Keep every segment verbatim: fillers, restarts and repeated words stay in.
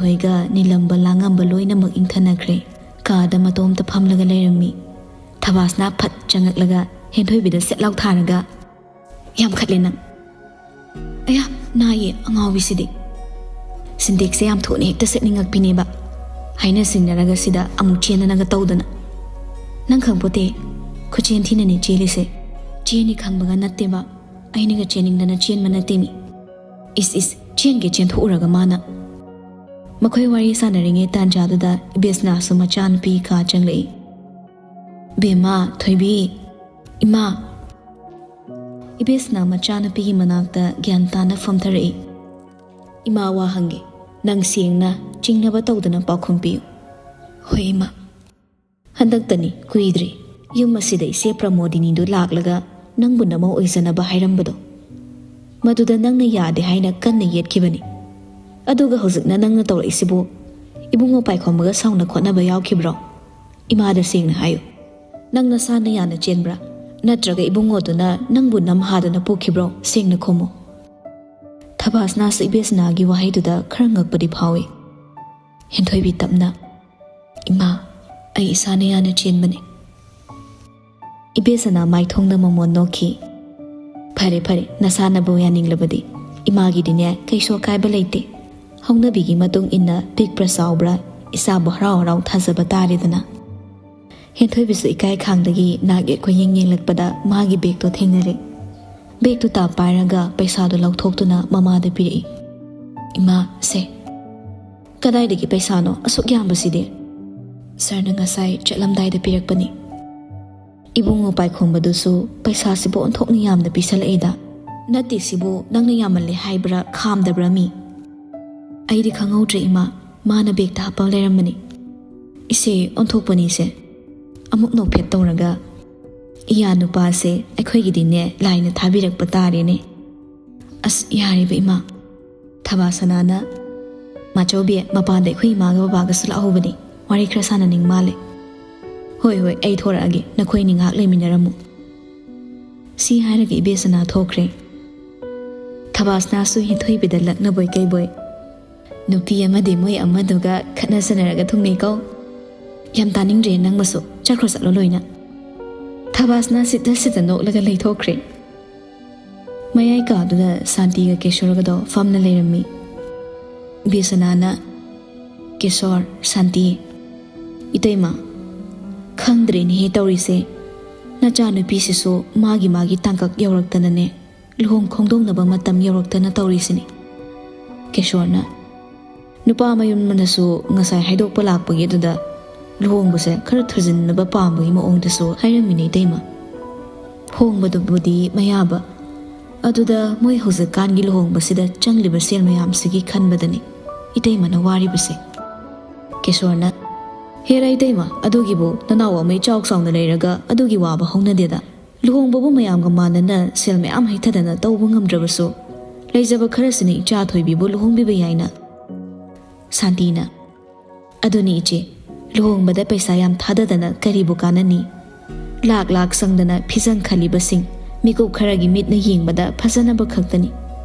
ꯍꯣꯏꯒ ꯅꯤꯂꯝꯕ ꯂꯥꯡꯉꯝꯕ ꯂꯣꯏꯅꯃꯛ ꯏꯪꯊꯅꯈ꯭ꯔꯦ꯫ ꯀꯥꯗ ꯃꯇꯣꯝꯇ ꯐꯝꯂꯒ ꯂꯩꯔꯝꯃꯤ꯫ ꯊꯕꯥꯁꯅ ꯐꯠ ꯆꯪꯉꯛꯂꯒ ꯍꯦꯟꯊꯣꯏꯕꯤꯗ ꯁꯦꯠ ꯂꯥꯎ ꯊꯥꯔꯒ, "ꯌꯥꯝꯈꯠꯂꯦ ꯅꯪ!" "ꯑꯌꯥ, ꯅꯥꯏꯌꯦ ꯑꯉꯥꯎꯕꯤꯁꯤꯗꯤ꯫ ꯁꯤꯟꯇꯦꯛꯁꯁꯦ ꯌꯥꯝ ꯊꯨꯅ ꯍꯦꯛꯇ ꯁꯦꯠꯅꯤꯡꯉꯛꯄꯤꯅꯦꯕ꯫ ꯍꯥꯏꯅ ꯁꯤꯡꯅꯔꯒ ꯁꯤꯗ ꯑꯃꯨꯛ ꯆꯦꯟꯗꯅꯒ ꯇꯧꯗꯅ꯫ ꯅꯪ ꯈꯪꯄꯣꯠꯇꯦ, ꯈꯨꯆꯦꯟ ꯊꯤꯅꯅꯦ ꯆꯦꯜꯂꯤꯁꯦ꯫ ꯆꯦꯟꯅꯤ ꯈꯪꯕꯒ ꯅꯠꯇꯦꯕ, ꯑꯩꯅꯒ ꯆꯦꯟꯅꯤꯡꯗꯅ ꯆꯦꯟꯕ ꯅꯠꯇꯦꯃꯤ꯫ ꯏꯁ ꯏꯁ, ꯆꯦꯟꯒꯦ ꯆꯦꯟꯊꯣꯛꯎꯔꯒ ꯃꯥꯅ!" ꯃꯈꯣꯏ ꯋꯥꯔꯤ ꯁꯥꯟꯅꯔꯤꯉꯩ ꯇꯥꯟꯖꯥꯗꯨꯗ ꯏꯕꯦꯁꯅꯥꯁꯨ ꯃꯆꯥꯅꯨꯄꯤ ꯀꯥ ꯆꯪꯂꯛꯏ꯫ "ꯕꯦꯝꯃ, ꯊꯣꯏꯕꯤ, ꯏꯃꯥ!" ꯏꯕꯦꯁꯅꯥ ꯃꯆꯥꯅꯨꯄꯤꯒꯤ ꯃꯅꯥꯛꯇ ꯒ꯭ꯌꯥꯟ ꯇꯥꯅ ꯐꯝꯊꯔꯛꯏ꯫ "ꯏꯃꯥ, ꯋꯥ ꯍꯪꯒꯦ꯫ ꯅꯪ ꯁꯦꯡꯅ, ꯆꯤꯡꯅꯕ ꯇꯧꯗꯅ ꯄꯥꯎꯈꯨꯝ ꯄꯤꯌꯨ꯫" "ꯍꯣꯏ, ꯏꯃꯥ꯫" "ꯍꯟꯗꯛꯇꯅꯤ, ꯀꯨꯏꯗ꯭ꯔꯤ, ꯌꯨꯝ ꯑꯁꯤꯗ ꯏꯆꯦ ꯄ꯭ꯔꯃꯣꯗꯤꯅꯤꯗꯨ ꯂꯥꯛꯂꯒ ꯅꯪꯕꯨ ꯅꯃꯧ ꯑꯣꯏꯖꯅꯕ ꯍꯥꯏꯔꯝꯕꯗꯣ꯫ ꯃꯗꯨꯗ ꯅꯪꯅ ꯌꯥꯗꯦ ꯍꯥꯏꯅ ꯀꯟꯅ ꯌꯦꯠꯈꯤꯕꯅꯤ꯫ ꯑꯗꯨꯒ ꯍꯧꯖꯤꯛꯅ ꯅꯪꯅ ꯇꯧꯔꯛꯏꯁꯤꯕꯨ ꯏꯕꯨꯡꯉꯣ ꯄꯥꯏꯈꯣꯝꯕꯒ ꯁꯥꯎꯅ ꯈꯣꯠꯅꯕ ꯌꯥꯎꯈꯤꯕ꯭ꯔꯣ? ꯏꯃꯥꯗ ꯁꯦꯡꯅ ꯍꯥꯏꯌꯨ꯫ ꯅꯪ ꯅꯁꯥꯅ ꯌꯥꯅ ꯆꯦꯟꯕ꯭ꯔꯥ? ꯅꯠꯇ꯭ꯔꯒ ꯏꯕꯨꯡꯉꯣꯗꯨꯅ ꯅꯪꯕꯨ ꯅꯝ ꯍꯥꯗꯅ ꯄꯣꯛꯈꯤꯕ꯭ꯔꯣ? ꯁꯦꯡꯅ ꯈꯨꯝꯃꯨ꯫" ꯊꯕꯥꯁꯅꯥꯁꯨ ꯏꯕꯦꯁꯅꯥꯒꯤ ꯋꯥꯍꯩꯗꯨꯗ ꯈꯔ ꯉꯛꯄꯗꯤ ꯐꯥꯎꯏ꯫ ꯍꯦꯟꯊꯣꯏꯕꯤ ꯇꯞꯅ, "ꯏꯃꯥ, ꯑꯩ ꯏꯁꯥꯅ ꯌꯥꯅ ꯆꯦꯟꯕꯅꯤ꯫" ꯏꯕꯦꯁꯅꯥ ꯃꯥꯏꯊꯣꯡꯗ ꯃꯃꯣꯟ ꯅꯣꯛꯈꯤ꯫ "ꯐꯔꯦ, ꯐꯔꯦ, ꯅꯁꯥꯅꯕꯨ ꯌꯥꯅꯤꯡꯂꯕꯗꯤ꯫ ꯏꯃꯥꯒꯤꯗꯤꯅꯦ, ꯀꯩꯁꯨ ꯑꯀꯥꯏꯕ ꯂꯩꯇꯦ꯫ ꯍꯧꯅꯕꯤꯒꯤ ꯃꯇꯨꯡ ꯏꯟꯅ ꯄꯤꯛꯄ꯭ꯔꯥ ꯆꯥꯎꯕ꯭ꯔꯥ, ꯏꯆꯥꯕꯨ ꯍꯔꯥꯎ ꯍꯔꯥꯎ ꯊꯥꯖꯕ ꯇꯥꯔꯦꯗꯅ꯫" ꯍꯦꯟꯊꯣꯏꯕꯤꯁꯨ ꯏꯀꯥꯏ ꯈꯥꯡꯗꯒꯤ ꯅꯥꯛ ꯌꯦꯠ ꯀꯣꯏꯌꯦꯡ ꯌꯦꯡꯂꯛꯄꯗ ꯃꯥꯒꯤ ꯕꯦꯒꯇꯣ ꯊꯦꯡꯅꯔꯦ꯫ ꯕꯦꯒꯇꯨ ꯇꯥꯞ ꯄꯥꯏꯔꯒ ꯄꯩꯁꯥꯗꯨ ꯂꯧꯊꯣꯛꯇꯨꯅ ꯃꯃꯥꯗ ꯄꯤꯔꯛꯏ꯫ "ꯏꯃꯥ, ꯁꯦ꯫" "ꯀꯗꯥꯏꯗꯒꯤ ꯄꯩꯁꯥꯅꯣ ꯑꯁꯨꯛ ꯌꯥꯝꯕꯁꯤꯗꯤ?" "ꯁꯥꯔꯅ ꯉꯁꯥꯏ ꯆꯠꯂꯝꯗꯥꯏꯗ ꯄꯤꯔꯛꯄꯅꯤ꯫" "ꯏꯕꯨꯡꯉꯣ ꯄꯥꯏꯈꯣꯝꯕꯗꯨꯁꯨ ꯄꯩꯁꯥꯁꯤꯕꯨ ꯑꯣꯟꯊꯣꯛꯅ ꯌꯥꯝꯅ ꯄꯤꯁꯜꯂꯛꯏꯗ꯫ ꯅꯠꯇꯦ ꯁꯤꯕꯨ, ꯅꯪꯅ ꯌꯥꯝꯃꯜꯂꯦ ꯍꯥꯏꯕ꯭ꯔꯥ, ꯈꯥꯝꯗꯕ꯭ꯔꯥ ꯃꯤ?" "ꯑꯩꯗꯤ ꯈꯪꯍꯧꯗ꯭ꯔꯦ ꯏꯃꯥ, ꯃꯥꯅ ꯕꯦꯒꯇ ꯍꯥꯞꯄ ꯂꯩꯔꯝꯕꯅꯤ꯫" "ꯏꯆꯦ, ꯑꯣꯟꯊꯣꯛꯄꯅꯤꯁꯦ꯫" ꯑꯃꯨꯛ ꯅꯣꯛꯐꯦꯠ ꯇꯧꯔꯒ, "ꯏꯌꯥ ꯅꯨꯄꯥꯁꯦ ꯑꯩꯈꯣꯏꯒꯤꯗꯤꯅꯦ, ꯂꯥꯏꯅ ꯊꯥꯕꯤꯔꯛꯄ ꯇꯥꯔꯦꯅꯦ꯫" "ꯑꯁ, ꯌꯥꯔꯦꯕ ꯏꯃꯥ꯫" ꯊꯕꯥꯁꯅꯥꯅ, "ꯃꯥꯆꯧꯕꯤ, ꯃꯄꯥꯟꯗ ꯑꯩꯈꯣꯏ ꯏꯃꯥꯒ ꯕꯕꯥꯒꯁꯨ ꯂꯥꯛꯍꯧꯕꯅꯤ, ꯋꯥꯔꯤ ꯈꯔ ꯁꯥꯟꯅꯅꯤꯡ ꯃꯥꯜꯂꯦ꯫" "ꯍꯣꯏ, ꯍꯣꯏ, ꯑꯩ ꯊꯣꯔꯛꯑꯒꯦ, ꯅꯈꯣꯏꯅꯤ ꯉꯥꯏꯍꯥꯛ ꯂꯩꯃꯤꯟꯅꯔꯝꯃꯨ꯫" ꯁꯤ ꯍꯥꯏꯔꯒ ꯏꯕꯦꯁꯅꯥ ꯊꯣꯛꯈ꯭ꯔꯦ꯫ ꯊꯕꯥꯁꯅꯥꯁꯨ ꯍꯦꯟꯊꯣꯏꯕꯤꯗ ꯂꯛꯅꯕꯣꯏ ꯀꯩꯕꯣꯏ, ꯅꯨꯄꯤ ꯑꯃꯗꯤ ꯃꯣꯏ ꯑꯃꯗꯨꯒ ꯈꯠꯅ ꯆꯩꯅꯔꯒ ꯊꯨꯡꯅꯩꯀꯣ꯫ ꯌꯥꯝ ꯇꯥꯅꯤꯡꯗ꯭ꯔꯦ ꯅꯪꯃꯁꯨ, ꯆꯠꯈ꯭ꯔꯣ ꯆꯠꯂꯣ ꯂꯣꯏꯅ꯫ ꯊꯕꯥꯁꯅ ꯁꯤꯠꯇ ꯁꯤꯠꯇ ꯅꯣꯛꯂꯒ ꯂꯩꯊꯣꯛꯈ꯭ꯔꯦ꯫ ꯃꯌꯥꯏ ꯀꯥꯗꯨꯗ ꯁꯥꯟꯇꯤꯒ ꯀꯦꯁꯣꯔꯒꯗꯣ ꯐꯝꯅ ꯂꯩꯔꯝꯃꯤ꯫ ꯕꯤꯁꯅꯥꯅ, "ꯀꯦꯁꯣꯔ, ꯁꯥꯟꯇꯤ, ꯏꯇꯩꯃ, ꯈꯪꯗ꯭ꯔꯦꯅꯦꯍꯦ ꯇꯧꯔꯤꯁꯦ꯫ ꯅꯆꯥꯅꯨꯄꯤꯁꯤꯁꯨ ꯃꯥꯒꯤ ꯃꯥꯒꯤ ꯇꯥꯡꯀꯛ ꯌꯧꯔꯛꯇꯅꯅꯦ, ꯂꯨꯍꯣꯡ ꯈꯣꯡꯗꯣꯡꯅꯕ ꯃꯇꯝ ꯌꯧꯔꯛꯇꯅ ꯇꯧꯔꯤꯁꯤꯅꯤ꯫" ꯀꯦꯁꯣꯔꯅ, "ꯅꯨꯄꯥ ꯃꯌꯨꯝꯅꯁꯨ ꯉꯁꯥꯏ ꯍꯥꯏꯗꯣꯛꯄ ꯂꯥꯛꯄꯒꯤ ꯑꯗꯨꯗ ꯂꯨꯍꯣꯡꯕꯁꯦ ꯈꯔ ꯊꯨꯖꯤꯟꯅꯕ ꯄꯥꯝꯕꯒꯤ ꯃꯑꯣꯡꯗꯁꯨ ꯍꯥꯏꯔꯝꯃꯤꯅꯦ ꯏꯇꯩꯃ꯫ ꯍꯣꯡꯕꯗꯨꯕꯨꯗꯤ ꯃꯌꯥꯕ, ꯑꯗꯨꯗ ꯃꯣꯏ ꯍꯧꯖꯤꯛꯀꯥꯟꯒꯤ ꯂꯨꯍꯣꯡꯕꯁꯤꯗ ꯆꯪꯂꯤꯕ ꯁꯦꯜ ꯃꯌꯥꯝꯁꯤꯒꯤ ꯈꯟꯕꯗꯅꯤ ꯏꯇꯩꯃꯅ ꯋꯥꯔꯤꯕꯁꯦ꯫" ꯀꯦꯁꯣꯔꯅ, "ꯍꯦꯔꯥ ꯏꯇꯩꯃ, ꯑꯗꯨꯒꯤꯕꯨ ꯅꯅꯥꯎ ꯑꯃ ꯏꯆꯥꯎ ꯆꯥꯎꯅ ꯂꯩꯔꯒ ꯑꯗꯨꯒꯤ ꯋꯥꯕ ꯍꯧꯅꯗꯦꯗ꯫ ꯂꯨꯍꯣꯡꯕꯕꯨ ꯃꯌꯥꯝꯒ ꯃꯥꯟꯅꯅ ꯁꯦꯜ ꯃꯌꯥꯝ ꯍꯩꯊꯗꯅ ꯇꯧꯕ ꯉꯝꯗ꯭ꯔꯕꯁꯨ, ꯂꯩꯖꯕ ꯈꯔꯁꯤꯅ ꯏꯆꯥ ꯊꯣꯏꯕꯤꯕꯨ ꯂꯨꯍꯣꯡꯕꯤꯕ ꯌꯥꯏꯅ꯫" ꯁꯥꯟꯇꯤꯅ, "ꯑꯗꯨꯅꯤ ꯏꯆꯦ, ꯂꯨꯍꯣꯡꯕꯗ ꯄꯩꯁꯥ ꯌꯥꯝ ꯊꯥꯗꯗꯅ ꯀꯔꯤꯕꯨ ꯀꯥꯟꯅꯅꯤ? ꯂꯥꯛ ꯂꯥꯛ ꯆꯪꯗꯅ ꯐꯤꯖꯪ ꯈꯜꯂꯤꯕꯁꯤꯡ, ꯃꯤꯀꯨꯞ ꯈꯔꯒꯤ ꯃꯤꯠꯅ ꯌꯦꯡꯕꯗ ꯐꯖꯅꯕ ꯈꯛꯇꯅꯤ꯫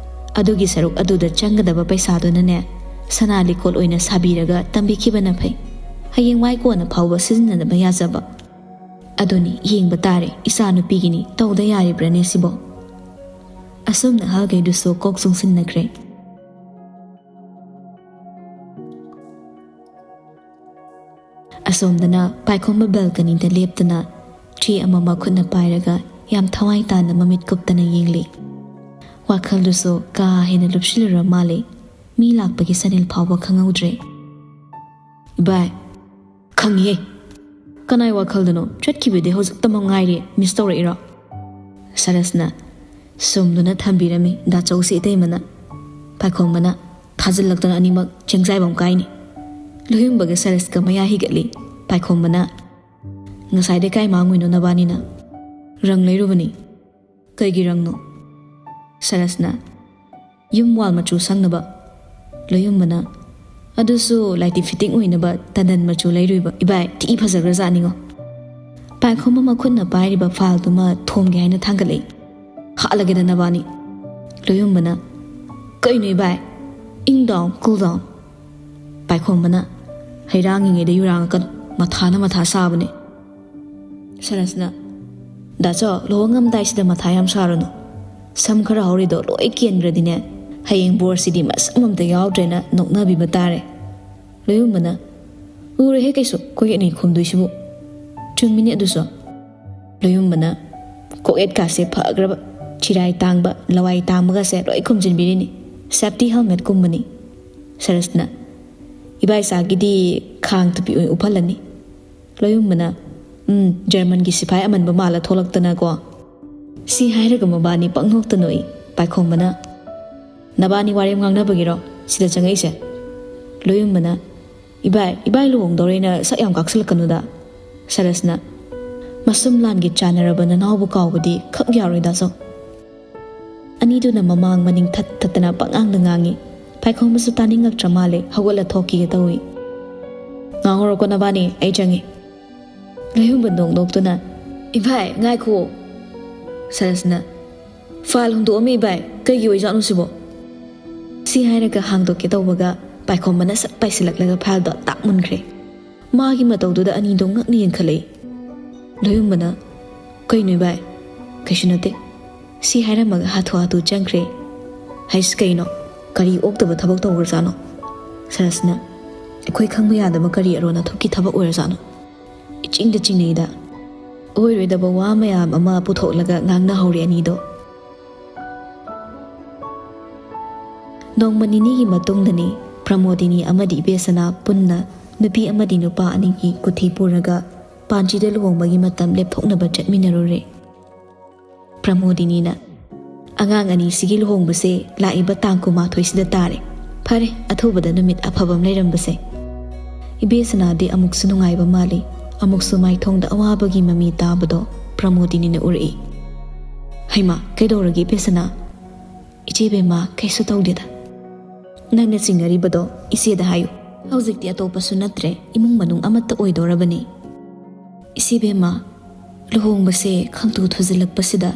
ꯑꯗꯨꯒꯤ ꯁꯔꯨꯛ ꯑꯗꯨꯗ ꯆꯪꯒꯗꯕ ꯄꯩꯁꯥꯗꯨꯅꯅꯦ, ꯁꯅꯥ ꯂꯤꯀꯣꯠ ꯑꯣꯏꯅ ꯁꯥꯕꯤꯔꯒ ꯇꯝꯕꯤꯈꯤꯕꯅ ꯐꯩ꯫ ꯍꯌꯦꯡꯋꯥꯏ ꯀꯣꯟꯅ ꯐꯥꯎꯕ ꯁꯤꯖꯤꯟꯅꯕ ꯌꯥꯖꯕ꯫ ꯑꯗꯨꯅꯤ, ꯌꯦꯡꯕ ꯇꯥꯔꯦ, ꯏꯆꯥ ꯅꯨꯄꯤꯒꯤꯅꯤ, ꯇꯧꯗ ꯌꯥꯔꯤꯕ꯭ꯔꯥꯅꯦ ꯁꯤꯕꯣ?" ꯑꯁꯨꯝꯅ ꯑꯍꯜꯈꯩꯗꯨꯁꯨ ꯀꯣꯛ ꯆꯨꯡꯁꯤꯟꯅꯈ꯭ꯔꯦ꯫ ꯑꯁꯣꯝꯗꯅ ꯄꯥꯏꯈꯣꯝꯕ ꯕꯦꯜꯀꯅꯤꯗ ꯂꯦꯞꯇꯨꯅ ꯆꯦ ꯑꯃ ꯃꯈꯨꯠꯅ ꯄꯥꯏꯔꯒ ꯌꯥꯝ ꯊꯋꯥꯏ ꯇꯥꯅ ꯃꯃꯤꯠ ꯀꯨꯞꯇꯅ ꯌꯦꯡꯂꯤ꯫ ꯋꯥꯈꯜꯗꯨꯁꯨ ꯀꯥ ꯍꯦꯟꯅ ꯂꯨꯞꯁꯤꯜꯂꯨꯔ ꯃꯥꯜꯂꯦ꯫ ꯃꯤ ꯂꯥꯛꯄꯒꯤ ꯁꯅꯤꯜ ꯐꯥꯎꯕ ꯈꯪꯍꯧꯗ꯭ꯔꯦ꯫ "ꯏꯕꯥꯏ, ꯈꯪꯉꯤꯍꯦ꯫ ꯀꯅꯥꯏ ꯋꯥꯈꯜꯗꯅꯣ? ꯆꯠꯈꯤꯕꯗꯤ ꯍꯧꯖꯤꯛꯇꯃꯛ ꯉꯥꯏꯔꯤ꯫ ꯃꯤꯁ ꯇꯧꯔꯛꯏꯔꯣ?" ꯁꯔꯁꯅ ꯁꯨꯝꯗꯨꯅ ꯊꯝꯕꯤꯔꯝꯃꯤ ꯗꯥꯆꯧꯁꯤ ꯏꯇꯩꯃꯅ꯫ ꯄꯥꯏꯈꯣꯝꯕꯅ ꯊꯥꯖꯤꯜꯂꯛꯇꯅ ꯑꯅꯤꯃꯛ ꯆꯦꯡꯖꯥꯏꯕꯝ ꯀꯥꯏꯅꯤ꯫ ꯂꯣꯏꯌꯨꯝꯕꯒ ꯁꯔꯁꯀ ꯃꯌꯥ ꯍꯤꯒꯠꯂꯤ꯫ ꯄꯥꯏꯈꯣꯝꯕꯅ, "ꯉꯁꯥꯏꯗꯩ ꯀꯥꯏ ꯃꯥꯡꯉꯨꯏꯅꯣ ꯅꯕꯥꯅꯤꯅ?" "ꯔꯪ ꯂꯩꯔꯨꯕꯅꯤ꯫" "ꯀꯩꯒꯤ ꯔꯪꯅꯣ?" ꯁꯔꯁꯅ, "ꯌꯨꯝ ꯋꯥꯜ ꯃꯆꯨ ꯁꯪꯅꯕ꯫" ꯂꯣꯏꯌꯨꯝꯕꯅ, "ꯑꯗꯨꯁꯨ ꯂꯥꯏꯇꯤ ꯐꯤꯠꯇꯤꯡ ꯑꯣꯏꯅꯕ ꯇꯟꯗꯟ ꯃꯆꯨ ꯂꯩꯔꯨꯏꯕ ꯏꯕꯥꯏ, ꯊꯤ ꯐꯖꯈ꯭ꯔꯖꯥꯠꯅꯤꯉꯣ꯫" ꯄꯥꯏꯈꯣꯝꯕ ꯃꯈꯨꯠꯅ ꯄꯥꯏꯔꯤꯕ ꯐꯥꯏꯜꯗꯨꯃ ꯊꯣꯝꯒꯦ ꯍꯥꯏꯅ ꯊꯥꯡꯒꯠꯂꯛꯏ꯫ "ꯍꯥꯠꯂꯒꯦꯗ ꯅꯕꯥꯅꯤ꯫" ꯂꯣꯏꯌꯨꯝꯕꯅ, "ꯀꯩꯅꯣ ꯏꯕꯥꯏ? "Ing down, cool down." ꯄꯥꯏꯈꯣꯝꯕꯅ, "ꯍꯩꯔꯥꯡꯉꯤꯉꯩꯗ ꯌꯨꯔꯥꯡꯉꯛꯀꯅꯨ, ꯃꯊꯥꯅ ꯃꯊꯥ ꯁꯥꯕꯅꯦ꯫" ꯁꯔꯁꯅ, "ꯗꯥꯆꯧ, ꯂꯨꯍꯣꯡꯉꯝꯗꯥꯏꯁꯤꯗ ꯃꯊꯥ ꯌꯥꯝ ꯁꯥꯔꯨꯅꯨ꯫ ꯁꯝ ꯈꯔ ꯍꯧꯔꯤꯗꯣ ꯂꯣꯏ ꯀꯦꯟꯈ꯭ꯔꯗꯤꯅꯦ, ꯍꯌꯦꯡ ꯕꯣꯔꯁꯤꯗꯤ ꯃꯁꯝ ꯑꯝꯇ ꯌꯥꯎꯗ꯭ꯔꯦꯅ ꯅꯣꯛꯅꯕꯤꯕ ꯇꯥꯔꯦ꯫" ꯂꯣꯏꯌꯨꯝꯕꯅ, "ꯎꯔꯣꯏꯍꯦ ꯀꯩꯁꯨ, ꯑꯩꯈꯣꯏꯒꯤ ꯑꯅꯤ ꯈꯨꯝꯗꯣꯏꯁꯤꯕꯨ꯫" "ꯆꯨꯝꯃꯤꯅꯦ ꯑꯗꯨꯁꯨ꯫" ꯂꯣꯏꯌꯨꯝꯕꯅ, "ꯀꯣꯛꯌꯦꯠꯀꯥꯁꯦ ꯐꯈ꯭ꯔꯕ, ꯆꯤꯔꯥꯏ ꯇꯥꯡꯕ, ꯂꯋꯥꯏ ꯇꯥꯡꯕꯒꯁꯦ ꯂꯣꯏ ꯈꯨꯝꯖꯤꯟꯕꯤꯔꯤꯅꯤ꯫ Safety helmet ꯀꯨꯝꯕꯅꯤ꯫" ꯁꯔꯁꯅ, "ꯏꯕꯥꯏꯆꯥꯒꯤꯗꯤ ꯈꯥꯡ ꯇꯨꯄꯤ ꯑꯣꯏꯅ ꯎꯞꯍꯜꯂꯅꯤ꯫" ꯂꯣꯏꯌꯨꯝꯕꯅ, "ꯎꯝ, ꯖꯔꯃꯟꯒꯤ ꯁꯤꯐꯥꯏ ꯑꯃꯟꯕ ꯃꯥꯜꯂ ꯊꯣꯛꯂꯛꯇꯅꯀꯣ꯫" ꯁꯤ ꯍꯥꯏꯔꯒ ꯃꯕꯥꯅꯤ ꯄꯪꯅꯣꯛꯇ ꯅꯣꯛꯏ꯫ ꯄꯥꯏꯈꯣꯝꯕꯅ, "ꯅꯕꯥꯅꯤ ꯋꯥꯔꯦꯝ ꯉꯥꯡꯅꯕꯒꯤꯔꯣ ꯁꯤꯗ ꯆꯪꯉꯛꯏꯁꯦ?" ꯂꯣꯏꯌꯨꯝꯕꯅ, "ꯏꯕꯥꯏ, ꯏꯕꯥꯏ ꯂꯨꯍꯣꯡꯗꯧꯔꯦꯅ ꯁꯛ ꯌꯥꯝ ꯀꯥꯛꯁꯜꯂꯛꯀꯅꯨꯗ꯫" ꯁꯔꯁꯅ, "ꯃꯁꯨꯝ ꯂꯥꯟꯒꯤ ꯆꯥꯟꯅꯔꯕ ꯅꯅꯥꯎꯕꯨ ꯀꯥꯎꯕꯗꯤ ꯈꯛ ꯌꯥꯔꯣꯏ ꯗꯥꯆꯧ꯫" ꯑꯅꯤꯗꯨꯅ ꯃꯃꯥꯡ ꯃꯅꯤꯡ ꯊꯠ ꯊꯠꯇꯅ ꯄꯪꯉꯥꯡꯗ ꯉꯥꯡꯉꯤ꯫ ꯄꯥꯏꯈꯣꯝꯕꯁꯨ ꯇꯥꯅꯤꯡꯉꯛꯇ꯭ꯔ ꯃꯥꯜꯂꯦ, ꯍꯧꯒꯠꯂ ꯊꯣꯛꯈꯤꯒꯦ ꯇꯧꯏ꯫ "ꯉꯥꯡꯍꯧꯔꯣꯀꯣ ꯅꯕꯥꯅꯤ, ꯑꯩ ꯆꯪꯉꯤ꯫" ꯂꯣꯏꯌꯨꯝꯕ ꯅꯣꯛ ꯅꯣꯛꯇꯨꯅ, "ꯏꯚꯥꯏ, ꯉꯥꯏꯈꯣ꯫" ꯁꯔꯁꯅ, "ꯐꯥꯏꯜ ꯍꯨꯟꯗꯣꯛꯑꯝꯃꯤ ꯏꯚꯥꯏ, ꯀꯩꯒꯤ ꯑꯣꯏꯖꯥꯠꯅꯣ ꯁꯤꯕꯣ?" ꯁꯤ ꯍꯥꯏꯔꯒ ꯍꯥꯡꯗꯣꯛꯀꯦ ꯇꯧꯕꯒ ꯄꯥꯏꯈꯣꯝꯕꯅ ꯁꯠ ꯄꯥꯏꯁꯤꯜꯂꯛꯂꯒ ꯐꯥꯏꯜꯗꯣ ꯇꯥꯛ ꯃꯨꯟꯈ꯭ꯔꯦ꯫ ꯃꯥꯒꯤ ꯃꯇꯧꯗꯨꯗ ꯑꯅꯤꯗꯣ ꯉꯛꯅ ꯌꯦꯡꯈꯠꯂꯛꯏ꯫ ꯂꯣꯏꯌꯨꯝꯕꯅ, "ꯀꯩꯅꯣ ꯏꯚꯥꯏ?" "ꯀꯩꯁꯨ ꯅꯠꯇꯦ꯫" ꯁꯤ ꯍꯥꯏꯔꯝꯃꯒ ꯍꯥꯊꯨ ꯍꯥꯊꯨ ꯆꯪꯈ꯭ꯔꯦ꯫ "ꯍꯩꯁ ꯀꯩꯅꯣ? ꯀꯔꯤ ꯑꯣꯛꯇꯕ ꯊꯕꯛ ꯇꯧꯈ꯭ꯔꯖꯥꯠꯅꯣ?" ꯁꯔꯁꯅ, "ꯑꯩꯈꯣꯏ ꯈꯪꯕ ꯌꯥꯗꯕ ꯀꯔꯤ ꯑꯔꯣꯟ ꯑꯊꯨꯞꯀꯤ ꯊꯕꯛ ꯑꯣꯏꯔꯖꯥꯠꯅꯣ?" ꯏꯆꯤꯡꯗ ꯆꯤꯡꯅꯩꯗ꯫ ꯑꯣꯏꯔꯣꯏꯗꯕ ꯋꯥ ꯃꯌꯥꯝ ꯑꯃ ꯄꯨꯊꯣꯛꯂꯒ ꯉꯥꯡꯅꯍꯧꯔꯦ ꯑꯅꯤꯗꯣ꯫ ꯅꯣꯡꯃ ꯅꯤꯅꯤꯒꯤ ꯃꯇꯨꯡꯗꯅꯤ ꯄ꯭ꯔꯃꯣꯗꯤꯅꯤ ꯑꯃꯗꯤ ꯏꯕꯦꯁꯅꯥ ꯄꯨꯟꯅ ꯅꯨꯄꯤ ꯑꯃꯗꯤ ꯅꯨꯄꯥ ꯑꯅꯤꯒꯤ ꯀꯨꯊꯤ ꯄꯨꯔꯒ ꯄꯥꯟꯖꯤꯗ ꯂꯨꯍꯣꯡꯕꯒꯤ ꯃꯇꯝ ꯂꯦꯞꯊꯣꯛꯅꯕ ꯆꯠꯃꯤꯟꯅꯔꯨꯔꯦ꯫ ꯄ꯭ꯔꯃꯣꯗꯤꯅꯤꯅ, "ꯑꯉꯥꯡ ꯑꯅꯤꯁꯤꯒꯤ ꯂꯨꯍꯣꯡꯕꯁꯦ ꯂꯥꯛꯏꯕ ꯇꯥꯡ ꯀꯨꯟꯃꯥꯊꯣꯏꯁꯤꯗ ꯇꯥꯔꯦ꯫ ꯐꯔꯦ, ꯑꯊꯨꯕꯗ ꯅꯨꯃꯤꯠ ꯑꯐꯕ ꯑꯃ ꯂꯩꯔꯝꯕꯁꯦ꯫" ꯏꯕꯦꯁꯅꯥꯗꯤ ꯑꯃꯨꯛꯁꯨ ꯅꯨꯡꯉꯥꯏꯕ ꯃꯥꯜꯂꯤ, ꯑꯃꯨꯛꯁꯨ ꯃꯥꯏꯊꯣꯡꯗ ꯑꯋꯥꯕꯒꯤ ꯃꯃꯤ ꯇꯥꯕꯗꯣ ꯄ꯭ꯔꯃꯣꯗꯤꯅꯤꯅ ꯎꯔꯛꯏ꯫ "ꯍꯩꯃꯥ, ꯀꯩꯗꯧꯔꯒꯦ ꯏꯕꯦꯁꯅꯥ?" "ꯏꯆꯦ ꯕꯦꯝꯃ, ꯀꯩꯁꯨ ꯇꯧꯗꯦꯗ꯫ ꯅꯪꯅ ꯆꯤꯡꯅꯔꯤꯕꯗꯣ ꯏꯆꯦꯗ ꯍꯥꯏꯌꯨ꯫ ꯍꯧꯖꯤꯛꯇꯤ ꯑꯇꯣꯞꯄꯁꯨ ꯅꯠꯇ꯭ꯔꯦ, ꯏꯃꯨꯡ ꯃꯅꯨꯡ ꯑꯃꯠꯇ ꯑꯣꯏꯗꯧꯔꯕꯅꯤ꯫" "ꯏꯆꯦ ꯕꯦꯝꯃ, ꯂꯨꯍꯣꯡꯕꯁꯦ ꯈꯪꯊꯨ ꯊꯨꯖꯤꯜꯂꯛꯄꯁꯤꯗ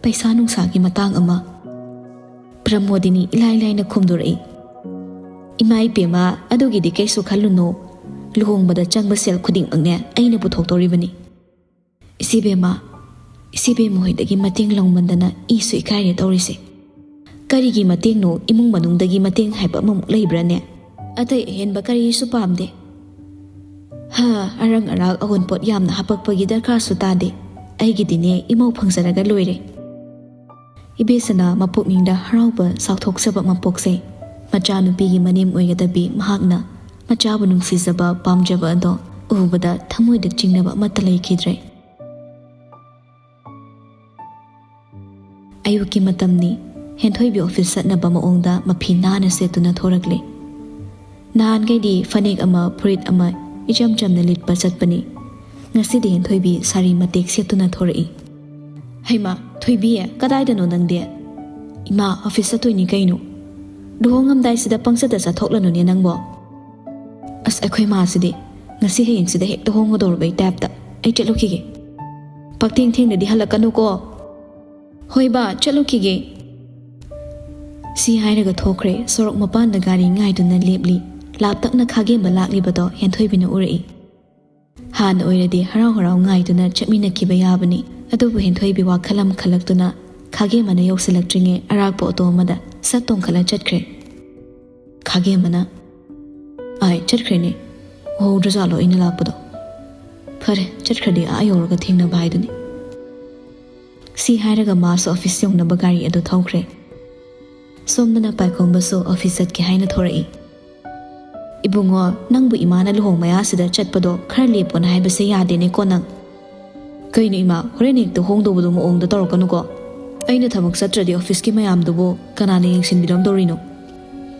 ꯄꯩꯁꯥ ꯅꯨꯡꯁꯥꯒꯤ ꯃꯇꯥꯡ ꯑꯃ꯫" ꯄ꯭ꯔꯃꯣꯗꯤꯅꯤ ꯏꯂꯥꯏ ꯂꯥꯏꯅ ꯈꯨꯝꯗꯣꯔꯛꯏ꯫ "ꯏꯃꯥ ꯏꯕꯦꯝꯃ, ꯑꯗꯨꯒꯤꯗꯤ ꯀꯩꯁꯨ ꯈꯜꯂꯨꯅꯨ꯫ ꯂꯨꯍꯣꯡꯕꯗ ꯆꯪꯕ ꯁꯦꯜ ꯈꯨꯗꯤꯡꯃꯛꯅꯦ ꯑꯩꯅ ꯄꯨꯊꯣꯛꯇꯧꯔꯤꯕꯅꯤ꯫ ꯏꯆꯦꯕꯦꯝꯃ, ꯏꯆꯦꯕꯦꯝꯃ ꯍꯣꯏꯗꯒꯤ ꯃꯇꯦꯡ ꯂꯧꯃꯟꯗꯅ ꯏꯁꯨ ꯏꯀꯥꯏꯔꯦ ꯇꯧꯔꯤꯁꯦ꯫ ꯀꯔꯤꯒꯤ ꯃꯇꯦꯡꯅꯣ? ꯏꯃꯨꯡ ꯃꯅꯨꯡꯗꯒꯤ ꯃꯇꯦꯡ ꯍꯥꯏꯕ ꯑꯃꯃꯨꯛ ꯂꯩꯕ꯭ꯔꯥꯅꯦ? ꯑꯇꯩ ꯑꯍꯦꯟꯕ ꯀꯔꯤꯁꯨ ꯄꯥꯝꯗꯦ꯫ ꯍꯥ, ꯑꯔꯪ ꯑꯔꯥꯛ ꯑꯑꯣꯟꯄꯣꯠ ꯌꯥꯝꯅ ꯍꯥꯄꯛꯄꯒꯤ ꯗꯔꯀꯥꯔꯁꯨ ꯇꯥꯗꯦ꯫ ꯑꯩꯒꯤꯗꯤꯅꯦ ꯏꯃꯧ ꯐꯪꯖꯔꯒ ꯂꯣꯏꯔꯦ꯫" ꯏꯕꯦꯁꯅꯥ ꯃꯄꯨꯛꯅꯤꯡꯗ ꯍꯔꯥꯎꯕ ꯆꯥꯎꯊꯣꯛꯆꯕ ꯑꯃ ꯄꯣꯛꯆꯩ꯫ ꯃꯆꯥꯅꯨꯄꯤꯒꯤ ꯃꯅꯦꯝ ꯑꯣꯏꯒꯗꯕꯤ ꯃꯍꯥꯛꯅ ꯃꯆꯥꯕꯨ ꯅꯨꯡꯁꯤꯖꯕ, ꯄꯥꯝꯖꯕ ꯑꯗꯣ ꯎꯕꯗ ꯊꯃꯣꯏꯗ ꯆꯤꯡꯅꯕ ꯑꯃꯠꯇ ꯂꯩꯈꯤꯗ꯭ꯔꯦ꯫ ꯑꯌꯨꯛꯀꯤ ꯃꯇꯝꯅꯤ꯫ ꯍꯦꯟꯊꯣꯏꯕꯤ ꯑꯣꯐꯤꯁ ꯆꯠꯅꯕ ꯃꯑꯣꯡꯗ ꯃꯐꯤ ꯅꯥꯟꯅ ꯁꯦꯠꯇꯨꯅ ꯊꯣꯔꯛꯂꯦ꯫ ꯅꯍꯥꯟꯈꯩꯗꯤ ꯐꯅꯦꯛ ꯑꯃ, ꯐꯨꯔꯤꯠ ꯑꯃ ꯏꯆꯝ ꯆꯝꯅ ꯂꯤꯠꯄ ꯆꯠꯄꯅꯤ꯫ ꯉꯁꯤꯗꯤ ꯍꯦꯟꯊꯣꯏꯕꯤ ꯁꯥꯔꯤ ꯃꯇꯦꯛ ꯁꯦꯠꯇꯨꯅ ꯊꯣꯔꯛꯏ꯫ "ꯍꯩꯃꯥ, ꯊꯣꯏꯕꯤ, ꯀꯗꯥꯏꯗꯅꯣ ꯅꯪꯗꯤ?" "ꯏꯃꯥ, ꯑꯣꯐꯤꯁ ꯆꯠꯇꯣꯏꯅꯤ ꯀꯩꯅꯣ꯫ ꯂꯨꯍꯣꯡꯉꯝꯗꯥꯏꯁꯤꯗ ꯄꯪꯆꯠꯇ ꯆꯠꯊꯣꯛꯂꯅꯨꯅꯦ ꯅꯪꯕꯣ꯫" "ꯑꯁ, ꯑꯩꯈꯣꯏ ꯃꯥꯁꯤꯗꯤ ꯉꯁꯤ ꯍꯌꯦꯡꯁꯤꯗ ꯍꯦꯛꯇ ꯍꯣꯡꯒꯗꯧꯔꯕꯩ ꯇꯥꯏꯞꯇ꯫ ꯑꯩ ꯆꯠꯂꯨꯈꯤꯒꯦ꯫ ꯄꯥꯛꯊꯦꯡ ꯊꯦꯡꯅꯗꯤ ꯍꯜꯂꯛꯀꯅꯨꯀꯣ꯫" "ꯍꯣꯏ ꯕꯥ, ꯆꯠꯂꯨꯈꯤꯒꯦ꯫" ꯁꯤ ꯍꯥꯏꯔꯒ ꯊꯣꯛꯈ꯭ꯔꯦ꯫ ꯁꯣꯔꯣꯛ ꯃꯄꯥꯟꯗ ꯒꯥꯔꯤ ꯉꯥꯏꯗꯨꯅ ꯂꯦꯞꯂꯤ꯫ ꯂꯥꯞꯇꯛꯅ ꯈꯥꯒꯦꯝꯕ ꯂꯥꯛꯂꯤꯕꯗꯣ ꯍꯦꯟꯊꯣꯏꯕꯤꯅ ꯎꯔꯛꯏ꯫ ꯍꯥꯟꯅ ꯑꯣꯏꯔꯗꯤ ꯍꯔꯥꯎ ꯍꯔꯥꯎ ꯉꯥꯏꯗꯨꯅ ꯆꯠꯃꯤꯟꯅꯈꯤꯕ ꯌꯥꯕꯅꯤ꯫ ꯑꯗꯨꯕꯨ ꯍꯦꯟꯊꯣꯏꯕꯤ ꯋꯥꯈꯜ ꯑꯃ ꯈꯜꯂꯛꯇꯨꯅ ꯈꯥꯒꯦꯝꯕꯅ ꯌꯧꯁꯤꯜꯂꯛꯇ꯭ꯔꯤꯉꯩ ꯑꯔꯥꯛꯄ ꯑꯣꯇꯣ ꯑꯃꯗ ꯁꯠ ꯇꯣꯡꯈꯠꯂ ꯆꯠꯈ꯭ꯔꯦ꯫ ꯈꯥꯒꯦꯝꯕꯅ, "ꯑꯥꯏ, ꯆꯠꯈ꯭ꯔꯦꯅꯦ꯫ ꯎꯍꯧꯗ꯭ꯔꯖꯥꯠꯂꯣ ꯑꯩꯅ ꯂꯥꯛꯄꯗꯣ? ꯐꯔꯦ, ꯆꯠꯈ꯭ꯔꯗꯤ ꯑꯥ ꯌꯧꯔꯒ ꯊꯦꯡꯅꯕ ꯍꯥꯏꯗꯨꯅꯤ꯫" ꯁꯤ ꯍꯥꯏꯔꯒ ꯃꯥꯁꯨ ꯑꯣꯐꯤꯁ ꯌꯧꯅꯕ ꯒꯥꯔꯤ ꯑꯗꯨ ꯊꯧꯈ꯭ꯔꯦ꯫ ꯁꯣꯝꯗꯅ ꯄꯥꯏꯈꯣꯝꯕꯁꯨ ꯑꯣꯐꯤꯁ ꯆꯠꯀꯦ ꯍꯥꯏꯅ ꯊꯣꯔꯛꯏ꯫ "ꯏꯕꯨꯡꯉꯣ, ꯅꯪꯕꯨ ꯏꯃꯥꯅ ꯂꯨꯍꯣꯡ ꯃꯌꯥꯁꯤꯗ ꯆꯠꯄꯗꯣ ꯈꯔ ꯂꯦꯞꯄꯣꯅ ꯍꯥꯏꯕꯁꯦ ꯌꯥꯗꯦꯅꯦꯀꯣ ꯅꯪ꯫" "ꯀꯩꯅꯣ ꯏꯃꯥ, ꯍꯣꯔꯦꯟ ꯍꯦꯛꯇ ꯍꯣꯡꯗꯧꯕꯗꯣ ꯃꯑꯣꯡꯗ ꯇꯧꯔꯛꯀꯅꯨꯀꯣ꯫ ꯑꯩꯅ ꯊꯕꯛ ꯆꯠꯇ꯭ꯔꯗꯤ ꯑꯣꯐꯤꯁꯀꯤ ꯃꯌꯥꯝꯗꯨꯕꯨ ꯀꯅꯥꯅ ꯌꯦꯡꯁꯤꯟꯕꯤꯔꯝꯗꯧꯔꯤꯅꯣ?